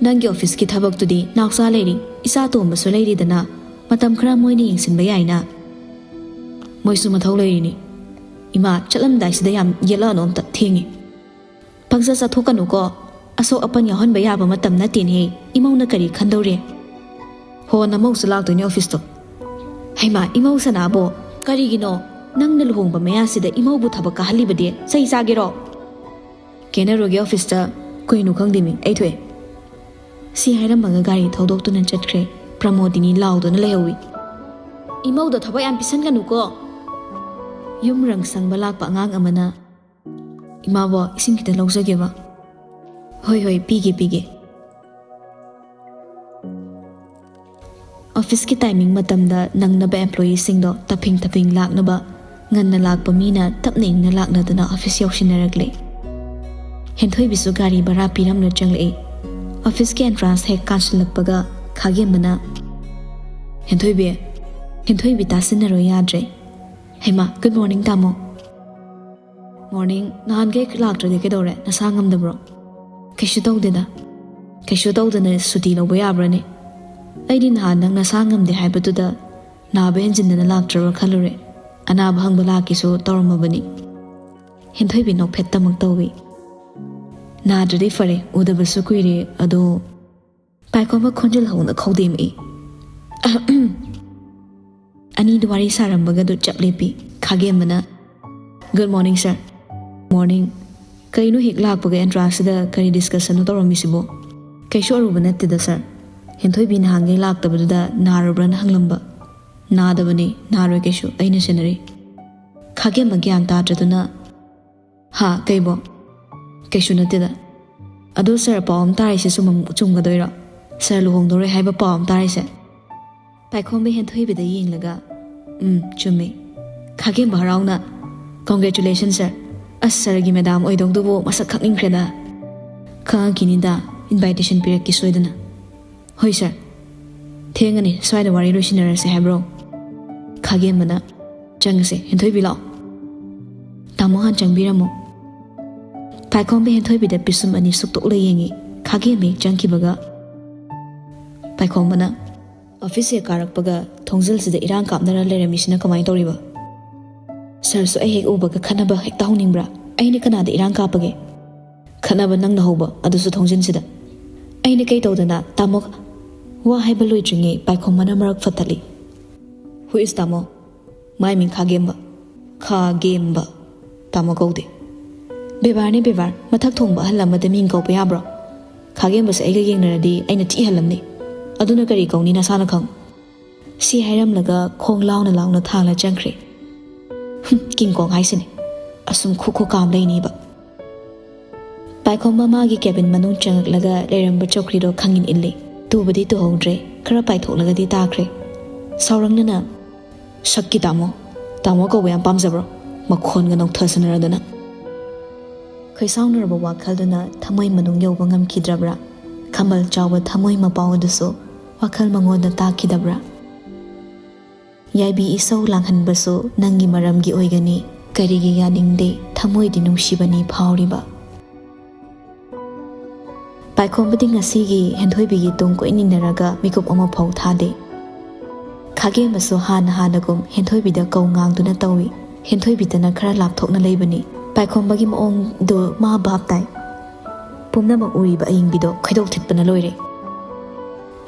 ꯅꯪꯒꯤ ꯑꯣꯐꯤꯁꯀꯤ ꯊꯕꯛꯇꯨꯗꯤ ꯅꯥꯎꯆꯥ ꯂꯩꯔꯤ, ꯏꯆꯥ ꯇꯣꯝꯕꯁꯨ ꯂꯩꯔꯤꯗꯅ, ꯃꯇꯝ ꯈꯔ ꯃꯣꯏꯅ ꯌꯦꯡꯁꯤꯟꯕ ꯌꯥꯏꯅ꯫" "ꯃꯣꯏꯁꯨ ꯃꯊꯧ ꯂꯩꯔꯤꯅꯤ꯫ ꯏꯃꯥ, ꯆꯠꯂꯝꯗꯥꯏꯁꯤꯗ ꯌꯥꯝ ꯌꯦꯠꯂꯛꯑꯅꯣ ꯑꯝꯇ, ꯊꯦꯡꯉꯦ꯫" "ꯄꯪꯆꯠ ꯆꯠꯊꯣꯛꯀꯅꯨꯀꯣ꯫ ꯑꯁꯣꯛ ꯑꯄꯟ ꯌꯥꯎꯍꯟꯕ ꯌꯥꯕ ꯃꯇꯝ ꯅꯠꯇꯦꯅꯦꯍꯦ꯫ ꯏꯃꯧꯅ ꯀꯔꯤ ꯈꯟꯗꯧꯔꯤ?" "ꯍꯣ, ꯅꯃꯧꯁꯨ ꯂꯥꯛꯇꯣꯏꯅꯦ ꯑꯣꯐꯤꯁꯇꯣ꯫" "ꯍꯩꯃꯥ, ꯏꯃꯧ ꯁꯅꯥꯕꯣ, ꯀꯔꯤꯒꯤꯅꯣ? ꯅꯪꯅ ꯂꯨꯍꯣꯡꯕ ꯃꯌꯥꯁꯤꯗ ꯏꯃꯧꯕꯨ ꯊꯕꯛ ꯀꯥꯍꯜꯂꯤꯕꯗꯤ ꯆꯩ ꯆꯥꯒꯦꯔꯣ?" "ꯀꯦꯅꯔꯨꯒꯤ ꯑꯣꯐꯤꯁꯇ ꯀꯩꯅꯣ ꯈꯪꯗꯦꯃꯤ, ꯑꯩ ꯊꯣꯛꯑꯦ꯫" ꯁꯤ ꯍꯥꯏꯔꯝꯃꯒ ꯒꯥꯔꯤ ꯊꯧꯗꯣꯛꯇꯨꯅ ꯆꯠꯈ꯭ꯔꯦ꯫ ꯄ꯭ꯔꯃꯣꯗꯤꯅꯤ ꯂꯥꯎꯗꯨꯅ ꯂꯩꯍꯧꯏ꯫ "ꯏꯃꯧꯗ ꯊꯕꯛ ꯌꯥꯝ ꯄꯤꯁꯟꯒꯅꯨꯀꯣ"꯫ ꯌꯨꯝ ꯔꯪ ꯁꯪꯕ ꯂꯥꯛꯄ ꯑꯉꯥꯡ ꯑꯃꯅ, "ꯏꯃꯥꯕꯣ, ꯏꯁꯤꯡ ꯈꯤꯇ ꯂꯧꯖꯒꯦꯕ"꯫ "ꯍꯣꯏ, ꯍꯣꯏ, ꯄꯤꯒꯦ, ꯄꯤꯒꯦ"꯫ ꯑꯣꯐꯤꯁꯀꯤ ꯇꯥꯏꯃꯤꯡ ꯃꯇꯝꯗ ꯅꯪꯅꯕ ꯑꯦꯝꯄ꯭ꯂꯣꯌꯤꯁꯤꯡꯗꯣ ꯇꯞꯐꯤꯡ ꯇꯞꯐꯤꯡ ꯂꯥꯛꯅꯕ ꯉꯟꯅ ꯂꯥꯛꯄ ꯃꯤꯅ ꯇꯞꯅ ꯏꯪꯅ ꯂꯥꯛꯅꯗꯨꯅ ꯑꯣꯐꯤꯁ ꯌꯧꯁꯤꯟꯅꯔꯛꯂꯦ꯫ ꯍꯦꯟꯊꯣꯏꯕꯤꯁꯨ ꯒꯥꯔꯤ ꯚꯔꯥ ꯄꯤꯔꯝꯅ ꯆꯪꯂꯛꯏ꯫ ꯑꯣꯐꯤꯁꯀꯤ ꯑꯦꯟꯇ꯭ꯔꯥꯟꯁ ꯍꯦꯛ ꯀꯥꯟꯁꯤꯜꯂꯛꯄꯒ ꯈꯥꯒꯦꯝꯕꯅ, "ꯍꯦꯟꯊꯣꯏꯕꯤ, ꯍꯦꯟꯊꯣꯏꯕꯤ ꯇꯥꯁꯤꯟꯅꯔꯣꯏ ꯌꯥꯗ꯭ꯔꯦ꯫ ꯍꯩꯃꯥ, ꯒꯨꯗ ꯃꯣꯔꯅꯤꯡ ꯇꯥꯃꯣ"꯫ "ꯃꯣꯔꯅꯤꯡ, ꯅꯍꯥꯟꯈꯩ ꯂꯥꯛꯇ꯭ꯔꯗꯤ ꯀꯩꯗꯧꯔꯦ? ꯅꯁꯥ ꯉꯝꯗꯕ꯭ꯔꯣ?" "ꯀꯩꯁꯨ ꯇꯧꯗꯦꯗ"꯫ "ꯀꯩꯁꯨ ꯇꯧꯗꯅ ꯁꯨꯇꯤ ꯂꯧꯕ ꯌꯥꯕ꯭ꯔꯅꯦ? ꯑꯩꯗꯤ ꯅꯍꯥꯟ ꯅꯪ ꯅꯁꯥ ꯉꯝꯗꯦ ꯍꯥꯏꯕꯗꯨꯗ ꯅꯥꯕ ꯍꯦꯟꯖꯤꯟꯗꯅ ꯂꯥꯛꯇ꯭ꯔꯕ ꯈꯜꯂꯨꯔꯦ꯫ ꯑꯅꯥꯕ ꯍꯪꯕ ꯂꯥꯛꯀꯦꯁꯨ ꯇꯧꯔꯝꯃꯕꯅꯤ"꯫ ꯍꯦꯟꯊꯣꯏꯕꯤ ꯅꯣꯛꯐꯦꯠꯇꯃꯛ ꯇꯧꯏ꯫ "ꯅꯥꯗ꯭ꯔꯗꯤ ꯐꯔꯦ, ꯎꯗꯕꯁꯨ ꯀꯨꯏꯔꯦ, ꯑꯗꯣ"꯫ ꯄꯥꯏꯈꯣꯝꯕ ꯈꯣꯟꯖꯦꯜ ꯍꯧꯅ ꯈꯧꯗꯦꯝꯃꯛꯏ꯫ ꯑꯅꯤꯗꯨ ꯋꯥꯔꯤ ꯁꯥꯔꯝꯕꯒꯗꯨ ꯆꯞ ꯂꯦꯞꯄꯤ꯫ ꯈꯥꯒꯦꯝꯕꯅ, "ꯒꯨꯗ ꯃꯣꯔꯅꯤꯡ ꯁꯥꯔ"꯫ "ꯃꯣꯔꯅꯤꯡ꯫ ꯀꯩꯅꯣ ꯍꯦꯛ ꯂꯥꯛꯄꯒ ꯑꯦꯟꯇ꯭ꯔꯥꯟꯁꯁꯤꯗ ꯀꯔꯤ ꯗꯤꯁꯀꯁꯟꯅꯣ ꯇꯧꯔꯝꯃꯤꯁꯤꯕꯣ?" "ꯀꯩꯁꯨ ꯑꯔꯨꯕ ꯅꯠꯇꯦꯗ ꯁꯥꯔ꯫ ꯍꯦꯟꯊꯣꯏꯕꯤ ꯅꯍꯥꯟꯈꯩ ꯂꯥꯛꯇꯕꯗꯨꯗ ꯅꯥꯔꯕ꯭ꯔꯅ ꯍꯪꯂꯝꯕ"꯫ "ꯅꯥꯗꯕꯅꯤ, ꯅꯥꯔꯣꯏ ꯀꯩꯁꯨ, ꯑꯩꯅ ꯁꯦꯟꯅꯔꯤ"꯫ ꯈꯥꯒꯦꯝꯕ ꯒ꯭ꯌꯥꯟ ꯇꯥꯗ꯭ꯔꯗꯨꯅ, "ꯍꯥ, ꯀꯩꯕꯣ?" "ꯀꯩꯁꯨ ꯅꯠꯇꯦꯗ꯫ ꯑꯗꯣ ꯁꯥꯔ, ꯄꯥꯎ ꯑꯃ ꯇꯥꯔꯤꯁꯦ ꯆꯨꯝꯃꯝ-, ꯆꯨꯝꯒꯗꯣꯏꯔꯣ? ꯁꯥꯔ ꯂꯨꯍꯣꯡꯗꯧꯔꯦ ꯍꯥꯏꯕ ꯄꯥꯎ ꯑꯃ ꯇꯥꯔꯤꯁꯦ?" ꯄꯥꯏꯈꯣꯝꯕ ꯍꯦꯟꯊꯣꯏꯕꯗ ꯌꯦꯡꯂꯒ, "ꯎꯝ, ꯆꯨꯝꯃꯤ"꯫ ꯈꯥꯒꯦꯝꯕ ꯍꯔꯥꯎꯅ, "ꯀꯣꯡꯒ꯭ꯔꯦꯆꯨꯂꯦꯁꯟ ꯁꯥꯔ꯫ ꯑꯁ, ꯁꯥꯔꯒꯤ ꯃꯦꯗꯥꯝ ꯑꯣꯏꯗꯧꯗꯨꯕꯨ ꯃꯁꯛ ꯈꯪꯅꯤꯡꯈ꯭ꯔꯦꯗ"꯫ "ꯈꯪꯉꯛꯈꯤꯅꯤꯗ, ꯏꯟꯚꯥꯏꯇꯦꯁꯟ ꯄꯤꯔꯛꯀꯦ ꯁꯣꯏꯗꯅ"꯫ "ꯍꯣꯏ ꯁꯥꯔ꯫ ꯊꯦꯡꯉꯅꯤ, ꯁ꯭ꯋꯥꯏꯗ ꯋꯥꯔꯤ ꯂꯣꯏꯁꯤꯟꯅꯔꯁꯦ ꯍꯥꯏꯕ꯭ꯔꯣ?" ꯈꯥꯒꯦꯝꯕꯅ, "ꯆꯪꯉꯁꯦ, ꯍꯦꯟꯊꯣꯏꯕꯤ ꯂꯥꯛꯑꯣ"꯫ "ꯇꯥꯃꯣ ꯍꯥꯟ ꯆꯪꯕꯤꯔꯝꯃꯣ"꯫ ꯄꯥꯏꯈꯣꯝꯕ ꯍꯦꯟꯊꯣꯏꯕꯤꯗ ꯄꯤꯁꯨꯝ ꯑꯅꯤ ꯁꯨꯛꯇꯣꯛꯂ ꯌꯦꯡꯉꯤ꯫ ꯈꯥꯒꯦꯝꯕꯤ ꯆꯪꯈꯤꯕꯒ ꯄꯥꯏꯈꯣꯝꯕꯅ, "ꯑꯣꯐꯤꯁ ꯍꯦꯛ ꯀꯥꯔꯛꯄꯒ ꯊꯣꯡꯖꯤꯜꯁꯤꯗ ꯏꯔꯥꯡ ꯀꯥꯞꯅꯔ ꯂꯩꯔꯝꯃꯤꯁꯤꯅ ꯀꯃꯥꯏꯅ ꯇꯧꯔꯤꯕ? ꯁꯥꯔꯁꯨ ꯑꯩ ꯍꯦꯛ ꯎꯕꯒ ꯈꯠꯅꯕ ꯍꯦꯛꯇ ꯍꯧꯅꯤꯡꯕ꯭ꯔꯥ? ꯑꯩꯅ ꯀꯅꯥꯗ ꯏꯔꯥꯡ ꯀꯥꯞꯄꯒꯦ? ꯈꯠꯅꯕ ꯅꯪꯅ ꯍꯧꯕ, ꯑꯗꯨꯁꯨ ꯊꯣꯡꯖꯤꯟꯁꯤꯗ"꯫ "ꯑꯩꯅ ꯀꯩ ꯇꯧꯗꯅ, ꯇꯥꯃꯣ?" ꯋꯥ ꯍꯥꯏꯕ ꯂꯣꯏꯗ꯭ꯔꯤꯉꯩ ꯄꯥꯏꯈꯣꯝꯕꯅ ꯃꯔꯛ ꯐꯠꯇꯠꯂꯤ꯫ "Who is ꯇꯥꯃꯣ?" "My ꯃꯤꯡ ꯈꯥꯒꯦꯝꯕ"꯫ "ꯈꯥꯒꯦꯝꯕ? ꯇꯥꯃꯣ ꯀꯧꯗꯦ"꯫ "ꯕꯦꯕꯥꯔꯅꯦ ꯕꯦꯕꯥꯔ, ꯃꯊꯛ ꯊꯣꯡꯕ ꯑꯍꯜ ꯑꯃꯗ ꯃꯤꯡ ꯀꯧꯕ ꯌꯥꯕ꯭ꯔꯣ?" ꯈꯥꯒꯦꯝꯕꯁꯦ ꯑꯩꯒ ꯌꯦꯡꯅꯔꯗꯤ ꯑꯩꯅ ꯊꯤꯍꯜꯂꯝꯅꯤ꯫ ꯑꯗꯨꯅ ꯀꯔꯤ ꯀꯧꯅꯤ ꯅꯁꯥꯅ ꯈꯪ꯫ ꯁꯤ ꯍꯥꯏꯔꯝꯂꯒ ꯈꯣꯡ ꯂꯥꯎꯅ ꯂꯥꯎꯅ ꯊꯥꯡꯂ ꯆꯪꯈ꯭ꯔꯦ꯫ ꯍꯨꯝ, ꯀꯤꯡ ꯀꯣꯡ ꯍꯥꯏꯁꯤꯅꯤ꯫ ꯑꯁꯨꯝ ꯈꯨ ꯈꯨ ꯀꯥꯝ ꯂꯩꯅꯤꯕ꯫ ꯄꯥꯏꯈꯣꯝꯕ ꯃꯥꯒꯤ ꯀꯦꯕꯤꯟ ꯃꯅꯨꯡ ꯆꯪꯉꯛꯂꯒ ꯂꯩꯔꯝꯕ ꯆꯧꯀ꯭ꯔꯤꯗꯣ ꯈꯪꯏꯟ ꯏꯜꯂꯤ꯫ ꯇꯨꯕꯗꯤ ꯇꯨꯍꯧꯗ꯭ꯔꯦ, ꯈꯔ ꯄꯥꯏꯊꯣꯛꯂꯒꯗꯤ ꯇꯥꯈ꯭ꯔꯦ꯫ ꯁꯥꯎꯔꯪꯅꯅ, "ꯁꯛꯀꯤ ꯇꯥꯃꯣ, ꯇꯥꯃꯣ ꯀꯧꯕ ꯌꯥꯝ ꯄꯥꯝꯖꯕ꯭ꯔꯣ? ꯃꯈꯣꯟꯒ ꯅꯧꯊꯁꯟꯅꯔꯗꯅ꯫" ꯈꯣꯏꯁꯥꯎꯅꯔꯕ ꯋꯥꯈꯜꯗꯨꯅ ꯊꯃꯣꯏ ꯃꯅꯨꯡ ꯌꯧꯕ ꯉꯝꯈꯤꯗ꯭ꯔꯕ꯭ꯔꯥ? ꯈꯝꯕꯜ ꯆꯥꯎꯕ ꯊꯃꯣꯏ ꯃꯄꯥꯎ ꯑꯗꯨꯁꯨ ꯋꯥꯈꯜ ꯃꯉꯣꯟꯗ ꯇꯥꯛꯈꯤꯗꯕ꯭ꯔꯥ? "ꯌꯥꯏꯕꯤ ꯏꯁꯧ ꯂꯥꯡꯍꯟꯕꯁꯨ ꯅꯪꯒꯤ ꯃꯔꯝꯒꯤ ꯑꯣꯏꯒꯅꯤ꯫ ꯀꯔꯤꯒꯤ ꯌꯥꯅꯤꯡꯗꯦ? ꯊꯃꯣꯏꯗꯤ ꯅꯨꯡꯁꯤꯕꯅꯤ ꯐꯥꯎꯔꯤꯕ꯫" ꯄꯥꯏꯈꯣꯝꯕꯗꯤ ꯉꯁꯤꯒꯤ ꯍꯦꯟꯊꯣꯏꯕꯤꯒꯤ ꯇꯨꯡ ꯀꯣꯏꯅ ꯏꯟꯅꯔꯒ ꯃꯤꯀꯨꯞ ꯑꯃꯐꯥꯎ ꯊꯥꯗꯦ꯫ ꯈꯥꯒꯦꯝꯕꯁꯨ ꯍꯥꯟꯅ ꯍꯥꯟꯅꯒꯨꯝ ꯍꯦꯟꯊꯣꯏꯕꯤꯗ ꯀꯧ ꯉꯥꯡꯗꯨꯅ ꯇꯧꯏ꯫ ꯍꯦꯟꯊꯣꯏꯕꯤꯗꯅ ꯈꯔ ꯂꯥꯞꯊꯣꯛꯅ ꯂꯩꯕꯅꯤ꯫ ꯄꯥꯏꯈꯣꯝꯕꯒꯤ ꯃꯑꯣꯡꯗꯨ ꯃꯥ ꯚꯥꯞ ꯇꯥꯏ꯫ ꯄꯨꯝꯅꯃꯛ ꯎꯔꯤꯕ ꯑꯏꯪꯕꯤꯗꯣ ꯈꯣꯏꯗꯧ ꯊꯤꯠꯄꯅ ꯂꯣꯏꯔꯦ꯫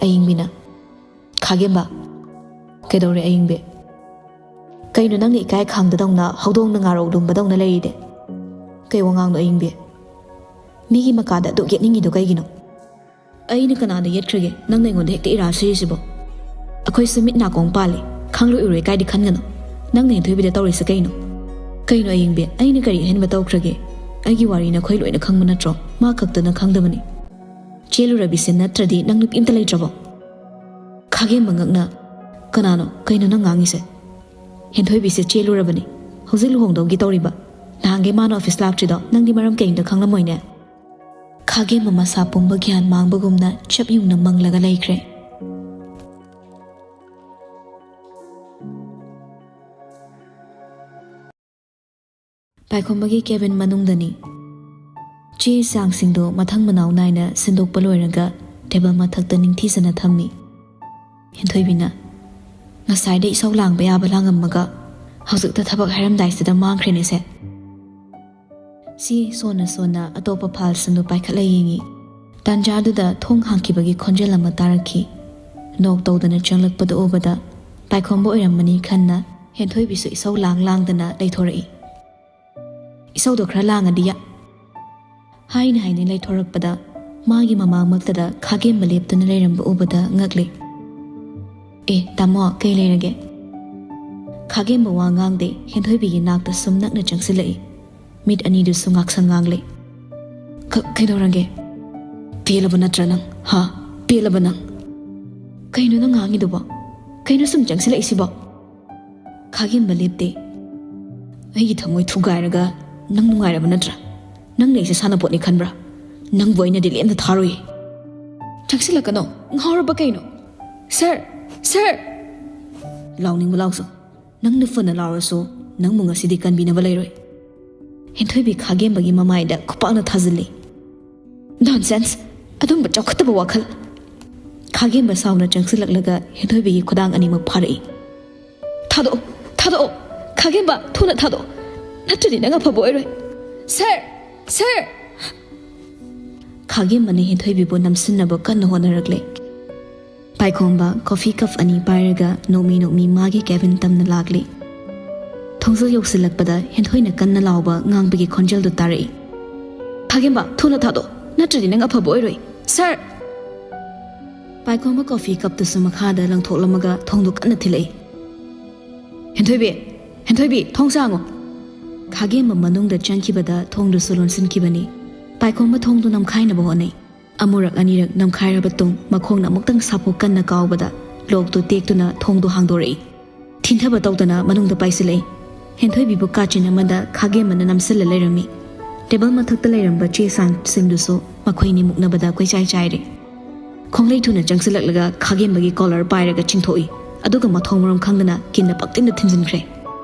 ꯑꯏꯪꯕꯤꯅ, "ꯈꯥꯒꯦꯝꯕ꯫" "ꯀꯩꯗꯧꯔꯦ ꯑꯏꯪꯕꯤ?" "ꯀꯩꯅꯣ ꯅꯪꯅ ꯏꯀꯥꯏ ꯈꯪꯗꯗꯧꯅ ꯍꯧꯗꯣꯡꯅ ꯉꯥꯔꯧ ꯂꯨꯝꯕꯗꯧꯅ ꯂꯩꯔꯤꯗꯤ?" "ꯀꯩ ꯋꯥꯉꯥꯡꯅꯣ ꯑꯏꯪꯕꯤ? ꯃꯤꯒꯤ ꯃꯀꯥꯗ ꯑꯗꯨꯛ ꯌꯦꯠꯅꯤꯡꯉꯤꯗꯣ ꯀꯩꯒꯤꯅꯣ?" "ꯑꯩꯅ ꯀꯅꯥꯗ ꯌꯦꯠꯈ꯭ꯔꯒꯦ? ꯅꯪꯅ ꯑꯩꯉꯣꯟꯗ ꯍꯦꯛꯇ ꯏꯔꯥ ꯁꯤꯔꯤꯁꯤꯕꯣ?" "ꯑꯩꯈꯣꯏꯁꯨ ꯃꯤꯠ ꯅꯥꯀꯣꯡ ꯄꯥꯜꯂꯤ, ꯈꯪꯂꯣꯏ ꯎꯔꯣꯏ ꯀꯥꯏꯗꯤ ꯈꯟꯒꯅꯨ꯫ ꯅꯪꯅ ꯍꯦꯟꯊꯣꯏꯕꯤꯗ ꯇꯧꯔꯤꯁꯦ ꯀꯩꯅꯣ?" "ꯀꯩꯅꯣ ꯑꯏꯪꯕꯤ, ꯑꯩꯅ ꯀꯔꯤ ꯑꯍꯦꯟꯕ ꯇꯧꯈ꯭ꯔꯒꯦ? ꯑꯩꯒꯤ ꯋꯥꯔꯤ ꯅꯈꯣꯏ ꯂꯣꯏꯅ ꯈꯪꯕ ꯅꯠꯇ꯭ꯔꯣ? ꯃꯥ ꯈꯛꯇꯅ ꯈꯪꯗꯕꯅꯤ꯫ ꯆꯦꯜꯂꯨꯔꯕꯤꯁꯦ ꯅꯠꯇ꯭ꯔꯗꯤ ꯅꯪ ꯅꯨꯄꯤ ꯑꯝꯇ ꯂꯩꯇ꯭ꯔꯕꯣ?" ꯈꯥꯒꯦꯝꯕ ꯉꯛꯅ, "ꯀꯅꯥꯅꯣ? ꯀꯩꯅꯣ ꯅꯪ ꯉꯥꯡꯉꯤꯁꯦ?" "ꯍꯦꯟꯊꯣꯏꯕꯤꯁꯦ ꯆꯦꯜꯂꯨꯔꯕꯅꯤ, ꯍꯧꯖꯤꯛ ꯂꯨꯍꯣꯡꯗꯧꯒꯤ ꯇꯧꯔꯤꯕ꯫ ꯅꯍꯥꯟꯒꯩ ꯃꯥꯅ ꯑꯣꯐꯤꯁ ꯂꯥꯛꯇ꯭ꯔꯤꯗꯣ ꯅꯪꯗꯤ ꯃꯔꯝ ꯀꯩꯝꯇ ꯈꯪꯂꯝꯃꯣꯏꯅꯦ?" ꯈꯥꯒꯦꯝꯕ ꯃꯁꯥ ꯄꯨꯝꯕ ꯒ꯭ꯌꯥꯟ ꯃꯥꯡꯕꯒꯨꯝꯅ ꯆꯞ ꯌꯨꯡꯅ ꯃꯪꯂꯒ ꯂꯩꯈ꯭ꯔꯦ꯫ ꯄꯥꯏꯈꯣꯝꯕꯒꯤ ꯀꯦꯕꯤꯟ ꯃꯅꯨꯡꯗꯅꯤ꯫ ꯆꯦ ꯆꯥꯡꯁꯤꯡꯗꯣ ꯃꯊꯪ ꯃꯅꯥꯎ ꯅꯥꯏꯅ ꯁꯤꯟꯗꯣꯛꯄ ꯂꯣꯏꯔꯒ ꯇꯦꯕꯜ ꯃꯊꯛꯇ ꯅꯤꯡꯊꯤꯖꯅ ꯊꯝꯃꯤ꯫ ꯍꯦꯟꯊꯣꯏꯕꯤꯅ, "ꯉꯁꯥꯏꯗ ꯏꯁꯧ ꯂꯥꯡꯕ ꯌꯥꯕ ꯂꯥꯡꯉꯝꯃꯒ ꯍꯧꯖꯤꯛꯇ ꯊꯕꯛ ꯍꯥꯏꯔꯝꯗꯥꯏꯁꯤꯗ ꯃꯥꯡꯈ꯭ꯔꯦꯅꯦꯁꯦ꯫" ꯆꯦ ꯁꯣꯟꯅ ꯁꯣꯟꯅ ꯑꯇꯣꯞꯄ ꯐꯥꯏꯜꯁꯤꯡꯗꯨ ꯄꯥꯏꯈꯠꯂ ꯌꯦꯡꯉꯤ꯫ ꯇꯥꯟꯖꯥꯗꯨꯗ ꯊꯣꯡ ꯍꯥꯡꯈꯤꯕꯒꯤ ꯈꯣꯟꯖꯦꯜ ꯑꯃ ꯇꯥꯔꯛꯈꯤ꯫ ꯅꯣꯛ ꯇꯧꯗꯅ ꯆꯪꯂꯛꯄꯗꯨ ꯎꯕꯗ ꯄꯥꯏꯈꯣꯝꯕ ꯑꯣꯏꯔꯝꯃꯅꯤ ꯈꯟꯅ ꯍꯦꯟꯊꯣꯏꯕꯤꯁꯨ ꯏꯁꯧ ꯂꯥꯡ ꯂꯥꯡꯗꯅ ꯂꯩꯊꯣꯔꯛꯏ꯫ "ꯏꯁꯧꯗꯣ ꯈꯔ ꯂꯥꯡꯉꯗꯤ ꯌꯥ-" ꯍꯥꯏꯅ ꯍꯥꯏꯅ ꯂꯩꯊꯣꯔꯛꯄꯗ ꯃꯥꯒꯤ ꯃꯃꯥꯡꯃꯛꯇꯗ ꯈꯥꯒꯦꯝꯕ ꯂꯦꯞꯇꯨꯅ ꯂꯩꯔꯝꯕ ꯎꯕꯗ ꯉꯛꯂꯦ꯫ "ꯑꯦ, ꯇꯥꯃꯣ, ꯀꯩ ꯂꯩꯔꯒꯦ?" ꯈꯥꯒꯦꯝꯕ ꯋꯥ ꯉꯥꯡꯗꯦ, ꯍꯦꯟꯊꯣꯏꯕꯤꯒꯤ ꯅꯥꯛꯇ ꯁꯨꯝ ꯅꯛꯅ ꯆꯪꯁꯤꯜꯂꯛꯏ꯫ ꯃꯤꯠ ꯑꯅꯤꯗꯨꯁꯨ ꯉꯥꯛꯁꯪ ꯉꯥꯡꯂꯦ꯫ "ꯀ-, ꯀꯩꯗꯧꯔꯒꯦ? ꯄꯦꯜꯂꯕ ꯅꯠꯇ꯭ꯔꯥ ꯅꯪ? ꯍꯥ? ꯄꯦꯜꯂꯕ ꯅꯪ?" "ꯀꯩꯅꯣ ꯅꯪ ꯉꯥꯡꯉꯤꯗꯨꯕꯣ? ꯀꯩꯅꯣ ꯁꯨꯝ ꯆꯪꯁꯤꯜꯂꯛꯏꯁꯤꯕꯣ?" ꯈꯥꯒꯦꯝꯕ ꯂꯦꯞꯇꯦ꯫ "ꯑꯩꯒꯤ ꯊꯃꯣꯏ ꯊꯨꯒꯥꯏꯔꯒ ꯅꯪ ꯅꯨꯡꯉꯥꯏꯔꯕ ꯅꯠꯇ꯭ꯔꯥ? ꯅꯪꯅ ꯑꯩꯁꯦ ꯁꯥꯟꯅꯄꯣꯠꯅꯤ ꯈꯟꯕ꯭ꯔꯥ? ꯅꯪꯕꯨ ꯑꯩꯅꯗꯤ ꯂꯦꯝꯅ ꯊꯥꯔꯣꯏ꯫" "ꯆꯪꯁꯤꯜꯂꯛꯀꯅꯣ, ꯉꯥꯎꯔꯕ ꯀꯩꯅꯣ? ꯁꯥꯔ! ꯁꯥꯔ!" "ꯂꯥꯎꯅꯤꯡꯕ ꯂꯥꯎꯁꯨ, ꯅꯪꯅ ꯐꯅ ꯂꯥꯎꯔꯁꯨ ꯅꯪꯕꯨ ꯉꯁꯤꯗꯤ ꯀꯟꯕꯤꯅꯕ ꯂꯩꯔꯣꯏ꯫" ꯍꯦꯟꯊꯣꯏꯕꯤ ꯈꯥꯒꯦꯝꯕꯒꯤ ꯃꯃꯥꯏꯗ ꯈꯨꯄꯥꯛꯅ ꯊꯥꯖꯤꯜꯂꯤ꯫ "ꯅꯣꯟꯁꯦꯟꯁ! ꯑꯗꯨꯝꯕ ꯆꯥꯎꯈꯠꯇꯕ ꯋꯥꯈꯜ!" ꯈꯥꯒꯦꯝꯕ ꯁꯥꯎꯅ ꯆꯪꯁꯤꯜꯂꯛꯂꯒ ꯍꯦꯟꯊꯣꯏꯕꯤꯒꯤ ꯈꯨꯗꯥꯡ ꯑꯅꯤꯃꯛ ꯐꯥꯔꯛꯏ꯫ "ꯊꯥꯗꯣꯛꯑꯣ! ꯊꯥꯗꯣꯛꯑꯣ! ꯈꯥꯒꯦꯝꯕ, ꯊꯨꯅ ꯊꯥꯗꯣꯛꯑꯣ! ꯅꯠꯇ꯭ꯔꯗꯤ ꯅꯪ ꯑꯐꯕ ꯑꯣꯏꯔꯣꯏ!" "ꯁꯥꯔ! ꯁꯥꯔ!" ꯈꯥꯒꯦꯝꯕꯅ ꯍꯦꯟꯊꯣꯏꯕꯤꯕꯨ ꯅꯝꯁꯤꯟꯅꯕ ꯀꯟꯅ ꯍꯣꯠꯅꯔꯛꯂꯦ꯫ ꯄꯥꯏꯈꯣꯝꯕ ꯀꯣꯐꯤ ꯀꯞ ꯑꯅꯤ ꯄꯥꯏꯔꯒ ꯅꯣꯡꯃꯤ ꯅꯣꯡꯃꯤ ꯃꯥꯒꯤ ꯀꯦꯕꯤꯟ ꯇꯝꯅ ꯂꯥꯛꯂꯤ꯫ ꯊꯣꯡꯖꯤꯜ ꯌꯧꯁꯤꯜꯂꯛꯄꯗ ꯍꯦꯟꯊꯣꯏꯅ ꯀꯟꯅ ꯂꯥꯎꯕ ꯉꯥꯡꯕꯒꯤ ꯈꯣꯟꯖꯦꯜꯗꯨ ꯇꯥꯔꯛꯏ꯫ "ꯈꯥꯒꯦꯝꯕ, ꯊꯨꯅ ꯊꯥꯗꯣꯛ, ꯅꯠꯇ꯭ꯔꯗꯤ ꯅꯪ ꯑꯐꯕ ꯑꯣꯏꯔꯣꯏ, ꯁꯥꯔ!" ꯄꯥꯏꯈꯣꯝꯕ ꯀꯣꯐꯤ ꯀꯞꯇꯨꯁꯨ ꯃꯈꯥꯗ ꯂꯪꯊꯣꯛꯂꯝꯃꯒ ꯊꯣꯡꯗꯨ ꯀꯟꯅ ꯊꯤꯜꯂꯛꯏ꯫ "ꯍꯦꯟꯊꯣꯏꯕꯤ! ꯍꯦꯟꯊꯣꯏꯕꯤ, ꯊꯣꯡ ꯁꯥꯡꯉꯨ!" ꯈꯥꯒꯦꯝꯕ ꯃꯅꯨꯡꯗ ꯆꯪꯈꯤꯕꯗ ꯊꯣꯡꯗꯨꯁꯨ ꯂꯣꯟꯁꯤꯟꯈꯤꯕꯅꯤ꯫ ꯄꯥꯏꯈꯣꯝꯕ ꯊꯣꯡꯗꯨ ꯅꯝꯈꯥꯏꯅꯕ ꯍꯣꯠꯅꯩ꯫ ꯑꯃꯨꯔꯛ ꯑꯅꯤꯔꯛ ꯅꯝꯈꯥꯏꯔꯕ ꯇꯨꯡ ꯃꯈꯣꯡꯅ ꯑꯃꯨꯛꯇꯪ ꯁꯥꯐꯨ ꯀꯟꯅ ꯀꯥꯎꯕꯗ ꯂꯣꯛꯇꯨ ꯇꯦꯛꯇꯨꯅ ꯊꯣꯡꯗꯨ ꯍꯥꯡꯗꯣꯔꯛꯏ꯫ ꯊꯤꯟꯊꯕ ꯇꯧꯗꯅ ꯃꯅꯨꯡꯗ ꯄꯥꯏꯁꯤꯜꯂꯛꯏ꯫ ꯍꯦꯟꯊꯣꯏꯕꯤꯕꯨ ꯀꯥꯆꯤꯟ ꯑꯃꯗ ꯈꯥꯒꯦꯝꯕꯅ ꯅꯝꯁꯤꯜꯂ ꯂꯩꯔꯝꯃꯤ꯫ ꯇꯦꯕꯜ ꯃꯊꯛꯇ ꯂꯩꯔꯝꯕ ꯆꯦ ꯆꯥꯡꯁꯤꯡꯗꯨꯁꯨ ꯃꯈꯣꯏꯅꯤ ꯃꯨꯛꯅꯕꯗ ꯀꯣꯏꯆꯥꯏ ꯆꯥꯏꯔꯦ꯫ ꯈꯣꯡꯂꯩ ꯊꯨꯅ ꯆꯪꯁꯤꯜꯂꯛꯂꯒ ꯈꯥꯒꯦꯝꯕꯒꯤ ꯀꯣꯂꯔ ꯄꯥꯏꯔꯒ ꯆꯤꯡꯊꯣꯛꯏ, ꯑꯗꯨꯒ ꯃꯊꯣꯡ ꯃꯔꯝ ꯈꯪꯗꯅ ꯀꯤꯟꯅ ꯄꯪꯊꯤꯟꯗ ꯊꯤꯟꯖꯤꯟꯈ꯭ꯔꯦ꯫